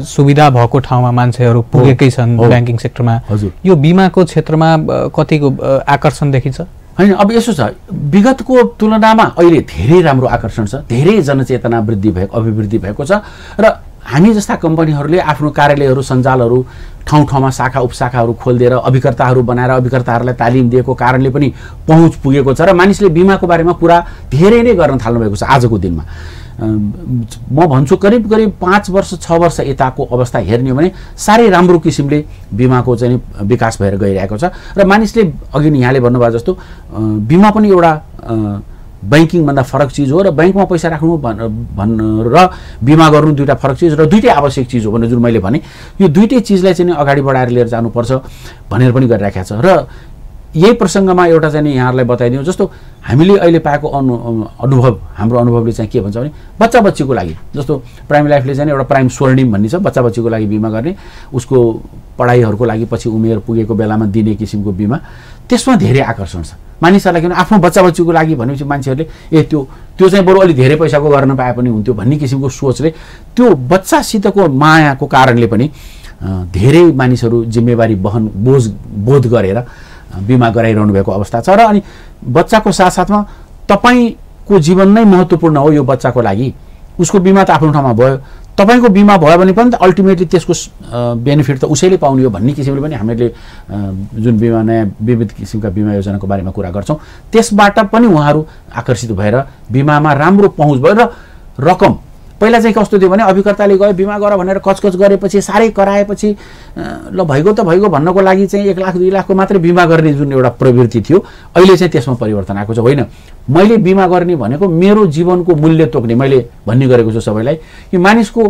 सुविधा भएको ठाउँमा मान्छेहरू पुगेकै छन् ब्याङ्किङ सेक्टरमा, यो बिमाको क्षेत्रमा कतिको आकर्षण देखिन्छ? होइन, अब यसो छ, विगतको तुलनामा अहिले धेरै राम्रो आकर्षण छ, धेरै जनचेतना अभिवृद्धि भएको छ र हामी जस्ता कम्पनीहरूले आफ्नो कार्यालयहरू सञ्जालहरू ठाउँ ठाउँमा शाखा उपशाखाहरू खोलिदिएर अभिकर्ताहरू बनाएर अभिकर्ताहरूलाई तालिम दिएको कारणले पनि पहुँच पुगेको छ र मानिसले बिमाको बारेमा कुरा धेरै नै गर्न थाल्नु भएको छ। आजको दिनमा म भन्छु करिब 5 वर्ष 6 वर्ष यताको अवस्था हेर्ने हो भने साह्रै राम्रो किसिमले बिमाको चाहिँ विकास भएर गइरहेको छ र मानिसले अघि नै यहाँले भन्नुभयो जस्तो बिमा पनि एउटा बैंकिङभन्दा फरक चिज हो र बैंकमा पैसा राख्नु र बिमा गर्नु दुईटा फरक चिज र दुईटै आवश्यक चिज हो भनेर जुन मैले भने यो दुईटै चिजलाई चाहिँ अगाडि बढाएर लिएर जानुपर्छ भनेर पनि गरिराखेको छ। र यही प्रसङ्गमा एउटा चाहिँ यहाँहरूलाई बताइदिउँ, जस्तो हामीले अहिले पाएको अनुभव, हाम्रो अनुभवले चाहिँ के भन्छ भने बच्चा बच्चीको लागि जस्तो प्राइम लाइफले चाहिँ एउटा प्राइम स्वर्णिम भन्ने छ, बच्चा बच्चीको लागि बिमा गर्ने, उसको पढाइहरूको लागि पछि उमेर पुगेको बेलामा दिने किसिमको बिमा, त्यसमा धेरै आकर्षण छ मानिसहरूलाई। किन आफ्नो बच्चा बच्चीको लागि भनेपछि मान्छेहरूले त्यो चाहिँ बरु अलि धेरै पैसाको गर्न पाए पनि हुन्थ्यो भन्ने किसिमको सोचले त्यो बच्चासितको मायाको कारणले पनि धेरै मानिसहरू जिम्मेवारी बोध गरेर बिमा गराइरहनु भएको अवस्था छ। र अनि बच्चाको साथसाथमा तपाईँको जीवन नै महत्त्वपूर्ण हो, यो बच्चाको लागि उसको बिमा त आफ्नो ठाउँमा भयो, तपाईँको बिमा भयो भने पनि त अल्टिमेटली त्यसको बेनिफिट त उसैले पाउने हो भन्ने किसिमले पनि हामीले जुन बिमा नयाँ विविध किसिमका बिमा योजनाको बारेमा कुरा गर्छौँ त्यसबाट पनि उहाँहरू आकर्षित भएर बिमामा राम्रो पहुँच भयो। र रकम पहिला चाहिँ कस्तो थियो भने अभिकर्ताले गयो बिमा गर भनेर कचकच गरेपछि साह्रै कराएपछि ल भइगयो त भइगयो भन्नको लागि चाहिँ 1 लाख 2 लाखको मात्रै बिमा गर्ने जुन एउटा प्रवृत्ति थियो अहिले चाहिँ त्यसमा परिवर्तन आएको छ। होइन, मैले बिमा गर्ने भनेको मेरो जीवनको मूल्य तोक्ने, मैले भन्ने गरेको छु सबैलाई कि मानिसको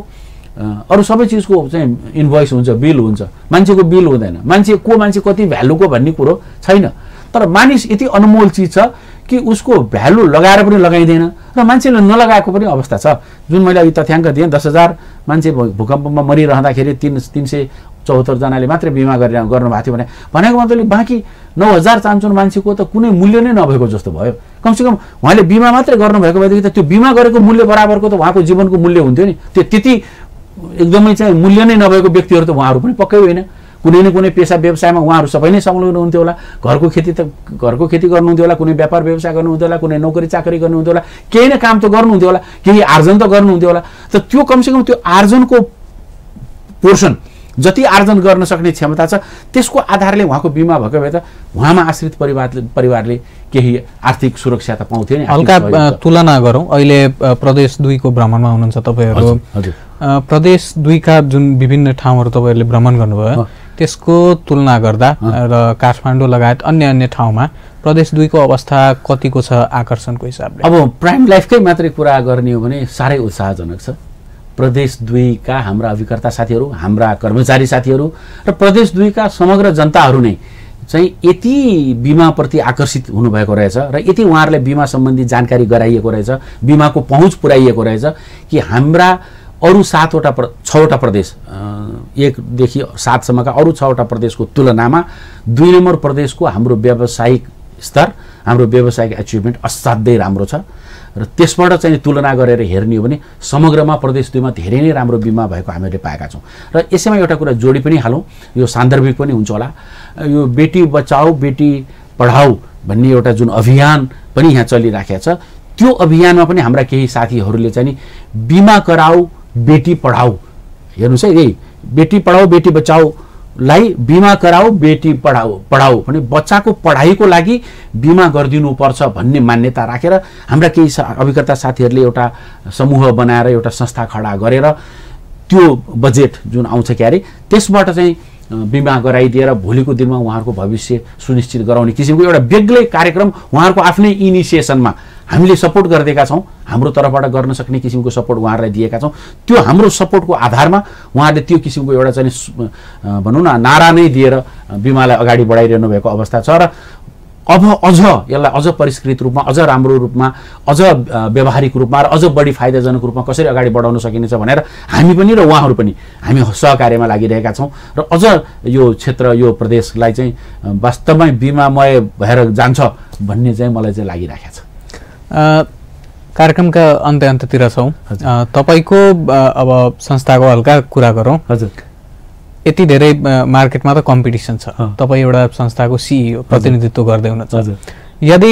अरू सबै चिजको चाहिँ इन्भोइस हुन्छ, बिल हुन्छ, मान्छेको बिल हुँदैन, मान्छे कति भ्यालुको भन्ने कुरो छैन। तर मानिस यति अनमोल चिज छ कि उसको भ्यालु लगाएर पनि लगाइँदैन र मान्छेले नलगाएको पनि अवस्था छ। जुन मैले अघि तथ्याङ्क दिएँ 10,000 मान्छे भूकम्पमा मरिरहँदाखेरि 374 जनाले मात्रै बिमा गर्नुभएको थियो भनेको मतलब बाँकी 9,000 चान्चुन मान्छेको त कुनै मूल्य नै नभएको जस्तो भयो। कमसेकम उहाँले बिमा मात्रै गर्नुभएको भएदेखि त त्यो बिमा गरेको मूल्य बराबरको त उहाँको जीवनको मूल्य हुन्थ्यो नि। त्यति एकदमै चाहिँ मूल्य नै नभएको व्यक्तिहरू त उहाँहरू पनि पक्कै होइन, कुनै न कुनै पेसा व्यवसायमा उहाँहरू सबै नै संलग्न हुन्थ्यो होला, घरको खेती गर्नुहुन्थ्यो होला, कुनै व्यापार व्यवसाय गर्नुहुन्थ्यो होला, कुनै नोकरी चाकरी गर्नुहुन्थ्यो होला, केही न काम त गर्नुहुन्थ्यो होला, केही आर्जन त गर्नुहुन्थ्यो होला। त त्यो कमसेकम त्यो आर्जनको पोर्सन जति आर्जन गर्न सक्ने क्षमता छ त्यसको आधारले उहाँको बिमा भएको भए त उहाँमा आश्रित परिवारले केही आर्थिक सुरक्षा त पाउँथ्यो नि। हल्का तुलना गरौँ, अहिले प्रदेश 2 को भ्रमणमा हुनुहुन्छ तपाईँहरू, प्रदेश 2 का जुन विभिन्न ठाउँहरू तपाईँहरूले भ्रमण गर्नुभयो त्यसको तुलना गर्दा र काठमाडौँ लगायत अन्य ठाउँमा प्रदेश 2 को अवस्था कतिको छ आकर्षणको हिसाबले? अब प्राइम लाइफकै मात्रै कुरा गर्ने हो भने साह्रै उत्साहजनक छ। प्रदेश 2 का हाम्रा अभिकर्ता साथीहरू, हाम्रा कर्मचारी साथीहरू र प्रदेश 2 का समग्र जनताहरू नै चाहिँ यति बिमाप्रति आकर्षित हुनुभएको रहेछ र यति उहाँहरूलाई बिमा सम्बन्धी जानकारी गराइएको रहेछ, बिमाको पहुँच पुर्याइएको रहेछ कि हाम्रा अरू 6वटा प्रदेश 1 देखि 7 सम्मका अरू 6वटा प्रदेशको तुलनामा 2 नम्बर प्रदेशको हाम्रो व्यावसायिक स्तर, हाम्रो व्यावसायिक एचिभमेन्ट असाध्यै राम्रो छ। र त्यसबाट चाहिँ तुलना गरेर हेर्ने हो भने समग्रमा प्रदेश 2 मा धेरै नै राम्रो बिमा भएको हामीले पाएका छौँ। र यसैमा एउटा कुरा जोडी पनि हालौँ, यो सान्दर्भिक पनि हुन्छ होला, यो बेटी बचाऊ बेटी पढाऊ भन्ने एउटा जुन अभियान पनि यहाँ चलिराखेको छ त्यो अभियानमा पनि हाम्रा केही साथीहरूले चाहिँ बिमा कराऊ बेटी पढाऊ, हेर्नुहोस् है, यही बेटी पढाऊ बेटी बचाऊ लाई बिमा कराऊ बेटी पढाऊ भने बच्चाको पढाइको लागि बिमा गरिदिनुपर्छ भन्ने मान्यता राखेर हाम्रा केही अभिकर्ता साथीहरूले एउटा समूह बनाएर एउटा संस्था खडा गरेर त्यो बजेट जुन आउँछ क्यारे त्यसबाट चाहिँ बिमा गराइदिएर भोलिको दिनमा उहाँहरूको भविष्य सुनिश्चित गराउने किसिमको एउटा बेग्लै कार्यक्रम उहाँहरूको आफ्नै इनिसिएसनमा हामीले सपोर्ट गरिदिएका छौँ। हाम्रो तर्फबाट गर्न सक्ने किसिमको सपोर्ट उहाँहरूलाई दिएका छौँ। त्यो हाम्रो सपोर्टको आधारमा उहाँहरूले त्यो किसिमको एउटा चाहिँ भनौँ न नारा नै दिएर बिमालाई अगाडि बढाइरहनु भएको अवस्था छ र अब अझ यसलाई अझ परिष्कृत रूपमा अझ राम्रो रूपमा अझ व्यावहारिक रूपमा र अझ बढी फाइदाजनक रूपमा कसरी अगाडि बढाउन सकिनेछ भनेर हामी पनि र उहाँहरू पनि हामी सहकार्यमा लागिरहेका छौँ र अझ यो क्षेत्र यो प्रदेशलाई चाहिँ वास्तवमै बिमामय भएर जान्छ भन्ने चाहिँ मलाई चाहिँ लागिरहेको छ। कार्यक्रमका अन्त्यतिर छौँ। तपाईँको अब संस्थाको हल्का कुरा गरौँ। हजुर, यति धेरै मार्केटमा त कम्पिटिसन छ, तपाईँ एउटा संस्थाको सिइओ प्रतिनिधित्व गर्दै हुनुहुन्छ। यदि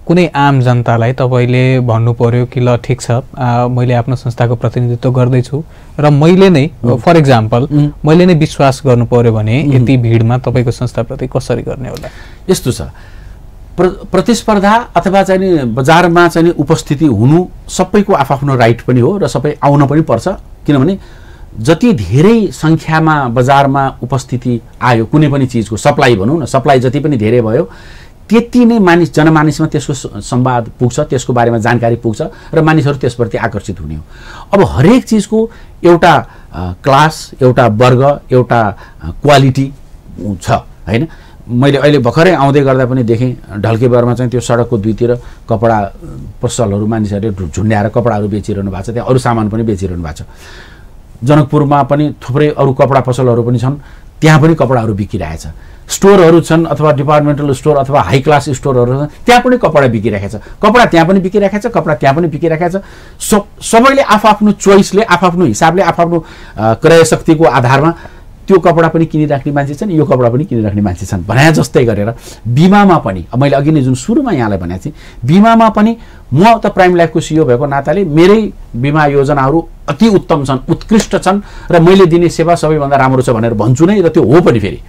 कुनै आम जनतालाई तपाईँले भन्नु पर्यो कि ल ठिक छ मैले आफ्नो संस्थाको प्रतिनिधित्व गर्दैछु र मैले नै फर इक्जाम्पल मैले नै विश्वास गर्नु पर्यो भने यति भिडमा तपाईँको संस्थाप्रति कसरी गर्ने होला? यस्तो छ, प्रतिस्पर्धा अथवा चाहिँ बजारमा चाहिँ उपस्थिति हुनु सबैको आफ्नो राइट पनि हो र सबै आउन पनि पर्छ। किनभने जति धेरै सङ्ख्यामा बजारमा उपस्थिति आयो कुनै पनि चिजको सप्लाई भनौँ न, सप्लाई जति पनि धेरै भयो त्यति नै जनमानिसमा त्यसको संवाद पुग्छ, त्यसको बारेमा जानकारी पुग्छ र मानिसहरू त्यसप्रति आकर्षित हुने हो। अब हरेक चिजको एउटा क्लास, एउटा वर्ग, एउटा क्वालिटी छ हैन। मैले अहिले भर्खरै आउँदै गर्दा पनि देखेँ ढल्केबरमा चाहिँ त्यो सडकको दुईतिर कपडा पसलहरू मानिसहरूले झुन्ड्याएर कपडाहरू बेचिरहनु भएको छ, त्यहाँ अरू सामान पनि बेचिरहनु भएको छ। जनकपुरमा पनि थुप्रै अरू कपडा पसलहरू पनि छन्, त्यहाँ पनि कपडाहरू बिकिरहेछ। स्टोरहरू छन् अथवा डिपार्टमेन्टल स्टोर अथवा हाई क्लास स्टोरहरू छन्, त्यहाँ पनि कपडा बिकिरहेको छ, कपडा त्यहाँ पनि बिकिरहेको छ, कपडा त्यहाँ पनि बिकिरहेको छ। सबैले आफ्नो चोइसले आफ्नो हिसाबले आफ्नो क्रय शक्तिको आधारमा त्यो कपडा पनि किनिराख्ने मान्छे छन्, यो कपडा पनि किनिराख्ने मान्छे छन्। भने जस्तै गरेर बिमामा पनि मैले अघि नै जुन सुरुमा यहाँलाई भनेको थिएँ, बिमामा पनि म त प्राइम लाइफको सिइओ भएको नाताले मेरै बिमा योजनाहरू अति उत्तम छन्, उत्कृष्ट छन् र मैले दिने सेवा सबैभन्दा राम्रो छ भनेर भन्छु नै। र त्यो हो पनि, फेरि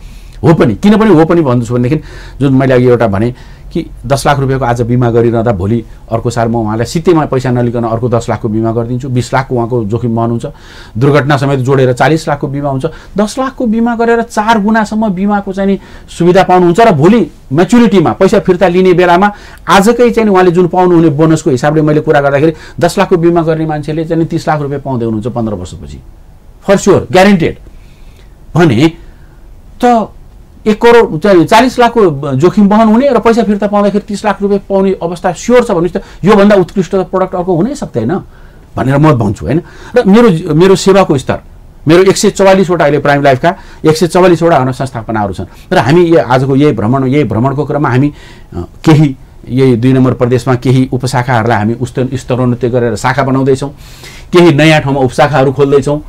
हो पनि, किन पनि हो पनि भन्छु भनेदेखि जुन मैले अघि एउटा भने कि 10 लाख रुपियाँको आज बिमा गरिरहँदा भोलि अर्को साल म उहाँलाई सित्तैमा पैसा नलिकन अर्को 10 लाखको बिमा गरिदिन्छु, 20 लाखको उहाँको जोखिम वहन हुन्छ, दुर्घटना समेत जोडेर 40 लाखको बिमा हुन्छ। 10 लाखको बिमा गरेर 4 गुणासम्म बिमाको चाहिँ सुविधा पाउनुहुन्छ र भोलि म्याचुरिटीमा पैसा फिर्ता लिने बेलामा आजकै चाहिँ उहाँले जुन पाउनुहुने बोनसको हिसाबले मैले कुरा गर्दाखेरि 10 लाखको बिमा गर्ने मान्छेले चाहिँ 30 लाख रुपियाँ पाउँदै हुनुहुन्छ 15 वर्षपछि, फर स्योर, ग्यारेन्टेड। भने त 1 करोड 40 लाखको जोखिम वहन हुने र पैसा फिर्ता पाउँदाखेरि 30 लाख रुपियाँ पाउने अवस्था स्योर छ भनेपछि त योभन्दा उत्कृष्ट प्रडक्ट अर्को हुनै सक्दैन भनेर म भन्छु हैन। र मेरो सेवाको स्तर, मेरो 144 वटा अहिले प्राइम लाइफका 144 वटा संस्थापनाहरू छन् र हामी आजको यही भ्रमणको क्रममा हामी केही यही 2 नम्बर प्रदेशमा केही उपशाखाहरूलाई हामी स्तरोन्नति गरेर शाखा बनाउँदैछौँ, केही नयाँ ठाउँमा उपशाखाहरू खोल्दैछौँ।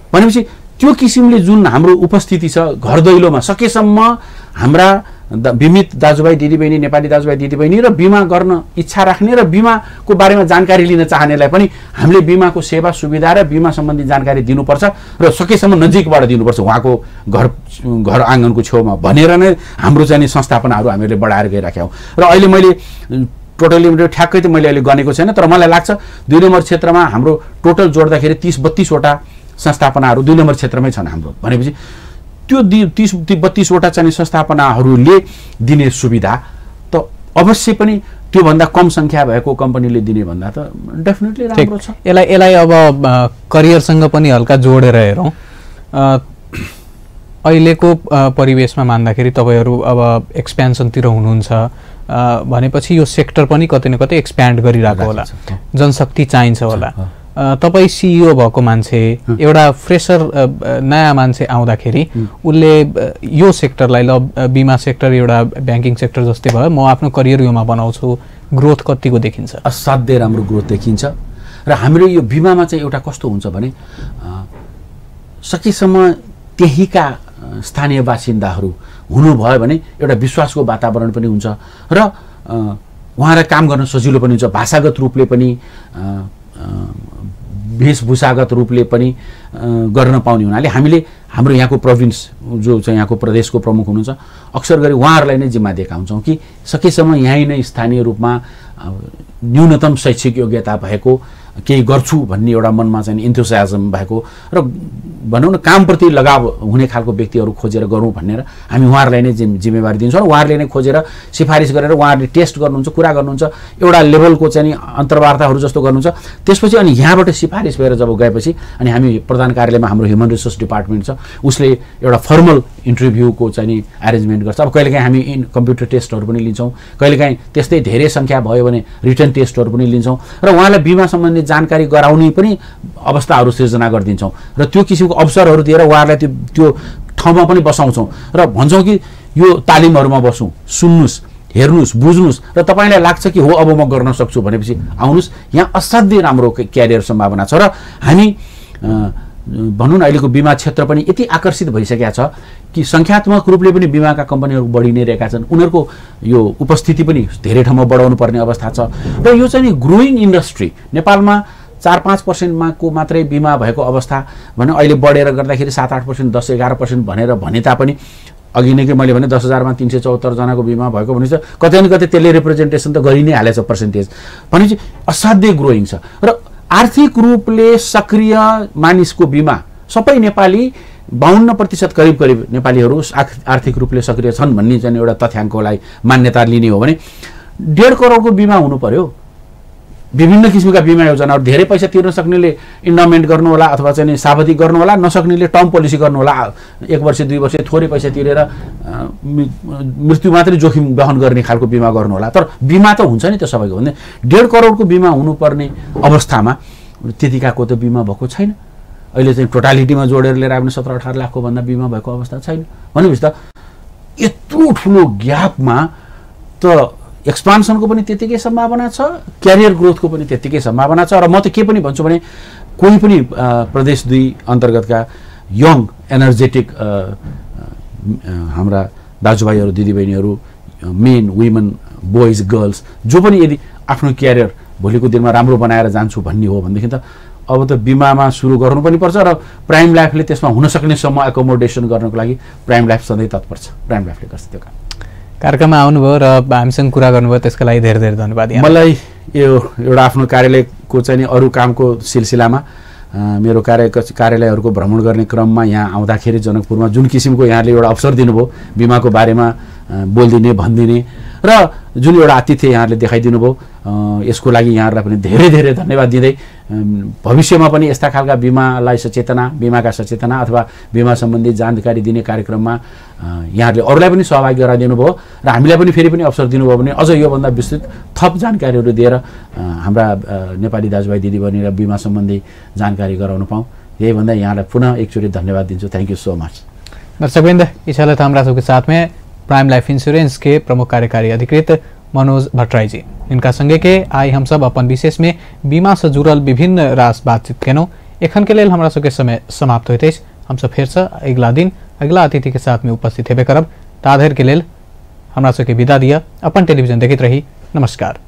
भनेपछि त्यो किसिमले जुन हाम्रो उपस्थिति छ घर दैलोमा सकेसम्म हाम्रा बिमित दाजुभाइ दिदीबहिनी, नेपाली दाजुभाइ दिदीबहिनी र बिमा गर्न इच्छा राख्ने र बिमाको बारेमा जानकारी लिन चाहनेलाई पनि हामीले बिमाको सेवा सुविधा र बिमा सम्बन्धी जानकारी दिनुपर्छ र सकेसम्म नजिकबाट दिनुपर्छ, उहाँको घर आँगनको छेउमा भनेर नै हाम्रो चाहिँ संस्थापनाहरू हामीले बढाएर गइराखेका हौँ। र अहिले मैले टोटली ठ्याक्कै त मैले अहिले गनेको छैन, तर मलाई लाग्छ 2 नम्बर क्षेत्रमा हाम्रो टोटल जोड्दाखेरि 30-32 वटा संस्थापनाहरू 2 नम्बर क्षेत्रमै छन् हाम्रो। भनेपछि त्यो 30-32 वटा चाहिँ संस्थापनाहरूले दिने सुविधा त अवश्य पनि त्योभन्दा कम सङ्ख्या भएको कम्पनीले दिने भन्दा त डेफिनेटली राम्रो छ। यसलाई अब करियरसँग पनि हल्का जोडेर हेरौँ। अहिलेको परिवेशमा मान्दाखेरि तपाईँहरू अब एक्सपेन्सनतिर हुनुहुन्छ भनेपछि यो सेक्टर पनि कतै न कतै एक्सप्यान्ड गरिरहेको होला, जनशक्ति चाहिन्छ होला। तपाईँ सिइओ भएको मान्छे, एउटा फ्रेसर नयाँ मान्छे आउँदाखेरि उसले यो सेक्टरलाई ल बिमा सेक्टर एउटा ब्याङ्किङ सेक्टर जस्तै भयो, म आफ्नो करियर योमा बनाउँछु, ग्रोथ कतिको देखिन्छ? असाध्यै राम्रो ग्रोथ देखिन्छ। र हाम्रो यो बिमामा चाहिँ एउटा कस्तो हुन्छ भने सकेसम्म त्यहीका स्थानीय बासिन्दाहरू हुनुभयो भने एउटा विश्वासको वातावरण पनि हुन्छ र उहाँलाई काम गर्न सजिलो पनि हुन्छ, भाषागत रूपले पनि वेशभूषागत रूपले पनि गर्न पाउने हुनाले हामीले हाम्रो यहाँको प्रोभिन्स जो चाहिँ यहाँको प्रदेशको प्रमुख हुनुहुन्छ अक्सर गरी उहाँहरूलाई नै जिम्मा दिएका हुन्छौँ कि सकेसम्म यहीँ नै स्थानीय रूपमा न्यूनतम शैक्षिक योग्यता भएको केही गर्छु भन्ने एउटा मनमा चाहिँ इन्थुसियाजम भएको र भनौँ न कामप्रति लगाव हुने खालको व्यक्तिहरू खोजेर गरौँ भनेर हामी उहाँहरूलाई नै जिम्मेवारी दिन्छौँ र उहाँहरूले नै खोजेर सिफारिस गरेर उहाँहरूले टेस्ट गर्नुहुन्छ कुरा गर्नुहुन्छ एउटा लेभलको चाहिँ अन्तर्वार्ताहरू जस्तो गर्नुहुन्छ त्यसपछि अनि यहाँबाट सिफारिस भएर जब गएपछि अनि हामी प्रधान कार्यालयमा हाम्रो ह्युमन रिसोर्स डिपार्टमेन्ट छ उसले एउटा फर्मल इन्टरभ्यूको चाहिँ एरेन्जमेन्ट गर्छ अब कहिलेकाहीँ हामी कम्प्युटर टेस्टहरू पनि लिन्छौँ कहिलेकाहीँ त्यस्तै धेरै सङ्ख्या भयो भने रिटन टेस्टहरू पनि लिन्छौँ र उहाँलाई बिमा सम्बन्धी जानकारी गराउने पनि अवस्थाहरू सृजना गरिदिन्छौँ र त्यो किसिमको अवसरहरू दिएर उहाँहरूलाई त्यो ठाउँमा पनि बसाउँछौँ र भन्छौँ कि यो तालिमहरूमा बसौँ सुन्नुहोस् हेर्नुहोस् बुझ्नुहोस् र तपाईँलाई लाग्छ कि हो अब म गर्न सक्छु भनेपछि आउनुहोस् यहाँ असाध्यै राम्रो क्यारियर सम्भावना छ र हामी भनौँ न अहिलेको बिमा क्षेत्र पनि यति आकर्षित भइसकेका छ कि सङ्ख्यात्मक रूपले पनि बिमाका कम्पनीहरू बढी नै रहेका छन् उनीहरूको यो उपस्थिति पनि धेरै ठाउँमा बढाउनु पर्ने अवस्था छ र यो चाहिँ ग्रोइङ इन्डस्ट्री नेपालमा 4-5% को मात्रै बिमा भएको अवस्था भने अहिले बढेर गर्दाखेरि 7-8%, 10-11% भने तापनि अघि नै मैले भने 10,000 मा 374 जनाको बिमा भएको भनेपछि कतै न कतै त्यसले रिप्रेजेन्टेसन त गरि नै हालेछ पर्सेन्टेज भनेपछि असाध्यै ग्रोइङ छ र आर्थिक रूपले सक्रिय मानिसको बिमा सबै नेपाली 52% करिब नेपालीहरू आर्थिक रूपले सक्रिय छन् भन्ने चाहिँ एउटा तथ्याङ्कलाई मान्यता लिने हो भने 1.5 करोडको बिमा हुनु पर्यो विभिन्न किसिमका बिमा योजनाहरू धेरै पैसा तिर्न सक्नेले इन्डोमेन्ट गर्नु होला अथवा चाहिँ सावधि गर्नु होला नसक्नेले टर्म पोलिसी गर्नु होला 1 वर्ष 2 वर्ष थोरै पैसा तिरेर मृत्यु मात्रै जोखिम वहन गर्ने खालको बिमा गर्नु होला तर बिमा त हुन्छ नि त्यो सबैको भन्ने 1.5 करोडको बिमा हुनुपर्ने अवस्थामा त्यतिकाको त बिमा भएको छैन अहिले चाहिँ टोटालिटीमा जोडेर लिएर आउने 17-18 लाखको भन्दा बिमा भएको अवस्था छैन भनेपछि त यत्रो ठुलो ग्यापमा त एक्सपान्सनको पनि त्यतिकै सम्भावना छ क्यारियर ग्रोथको पनि त्यतिकै सम्भावना छ र म त के पनि भन्छु भने कोही पनि प्रदेश 2 अन्तर्गतका यङ एनर्जेटिक हाम्रा दाजुभाइहरू दिदीबहिनीहरू मेन वुमेन बोइज गर्ल्स जो पनि यदि आफ्नो क्यारियर भोलिको दिनमा राम्रो बनाएर जान्छु भन्ने हो भनेदेखि त अब त बिमामा सुरु गर्नु पनि पर्छ र प्राइम लाइफले त्यसमा हुन सक्ने सम्म एकोमोडेसन गर्नको लागि प्राइम लाइफ सधैँ तत्पर छ प्राइम लाइफले गर्छ त्यो काम कार्यक्रममा आउनुभयो र हामीसँग कुरा गर्नुभयो त्यसको लागि धेरै धेरै धन्यवाद मलाई यो एउटा आफ्नो कार्यालयको चाहिँ अरू कामको सिलसिलामा मेरो कार्यालयहरूको भ्रमण गर्ने क्रममा यहाँ आउँदाखेरि जनकपुरमा जुन किसिमको यहाँले एउटा अवसर दिनुभयो बिमाको बारेमा बोलिदिने भनिदिने र जुन एउटा आतिथ्य यहाँहरूले देखाइदिनु भयो यसको लागि यहाँहरूलाई पनि धेरै धेरै धन्यवाद दिँदै भविष्यमा पनि यस्ता खालका बिमालाई बिमाका सचेतना अथवा बिमा सम्बन्धी जानकारी दिने कार्यक्रममा यहाँहरूले अरूलाई पनि सहभागी गराइदिनु भयो र हामीलाई पनि फेरि पनि अवसर दिनुभयो भने अझ योभन्दा विस्तृत थप जानकारीहरू दिएर हाम्रा नेपाली दाजुभाइ दिदीबहिनीलाई बिमा सम्बन्धी जानकारी गराउन पाऊँ यही भन्दा यहाँलाई पुनः एकचोटि धन्यवाद दिन्छु थैंक यू सो मच दर्शकवृन्द इस हालत हमारा सबके साथ में प्राइम लाइफ इंश्योरेंस के प्रमुख कार्यकारी अधिकृत मनोज भट्टराई जी इनका संगे के आई हम सब अपन विशेष में बीमा से जुड़ल विभिन्न रास बातचीत केनों एखन के लेल हमरा सबके समय समाप्त होते हम सब फिर से अगला दिन अगला अतिथि के साथ में उपस्थित हेबे करब ताधर के लेल हमरा सबके विदा दिया अपन टेलीविजन देखित रही नमस्कार।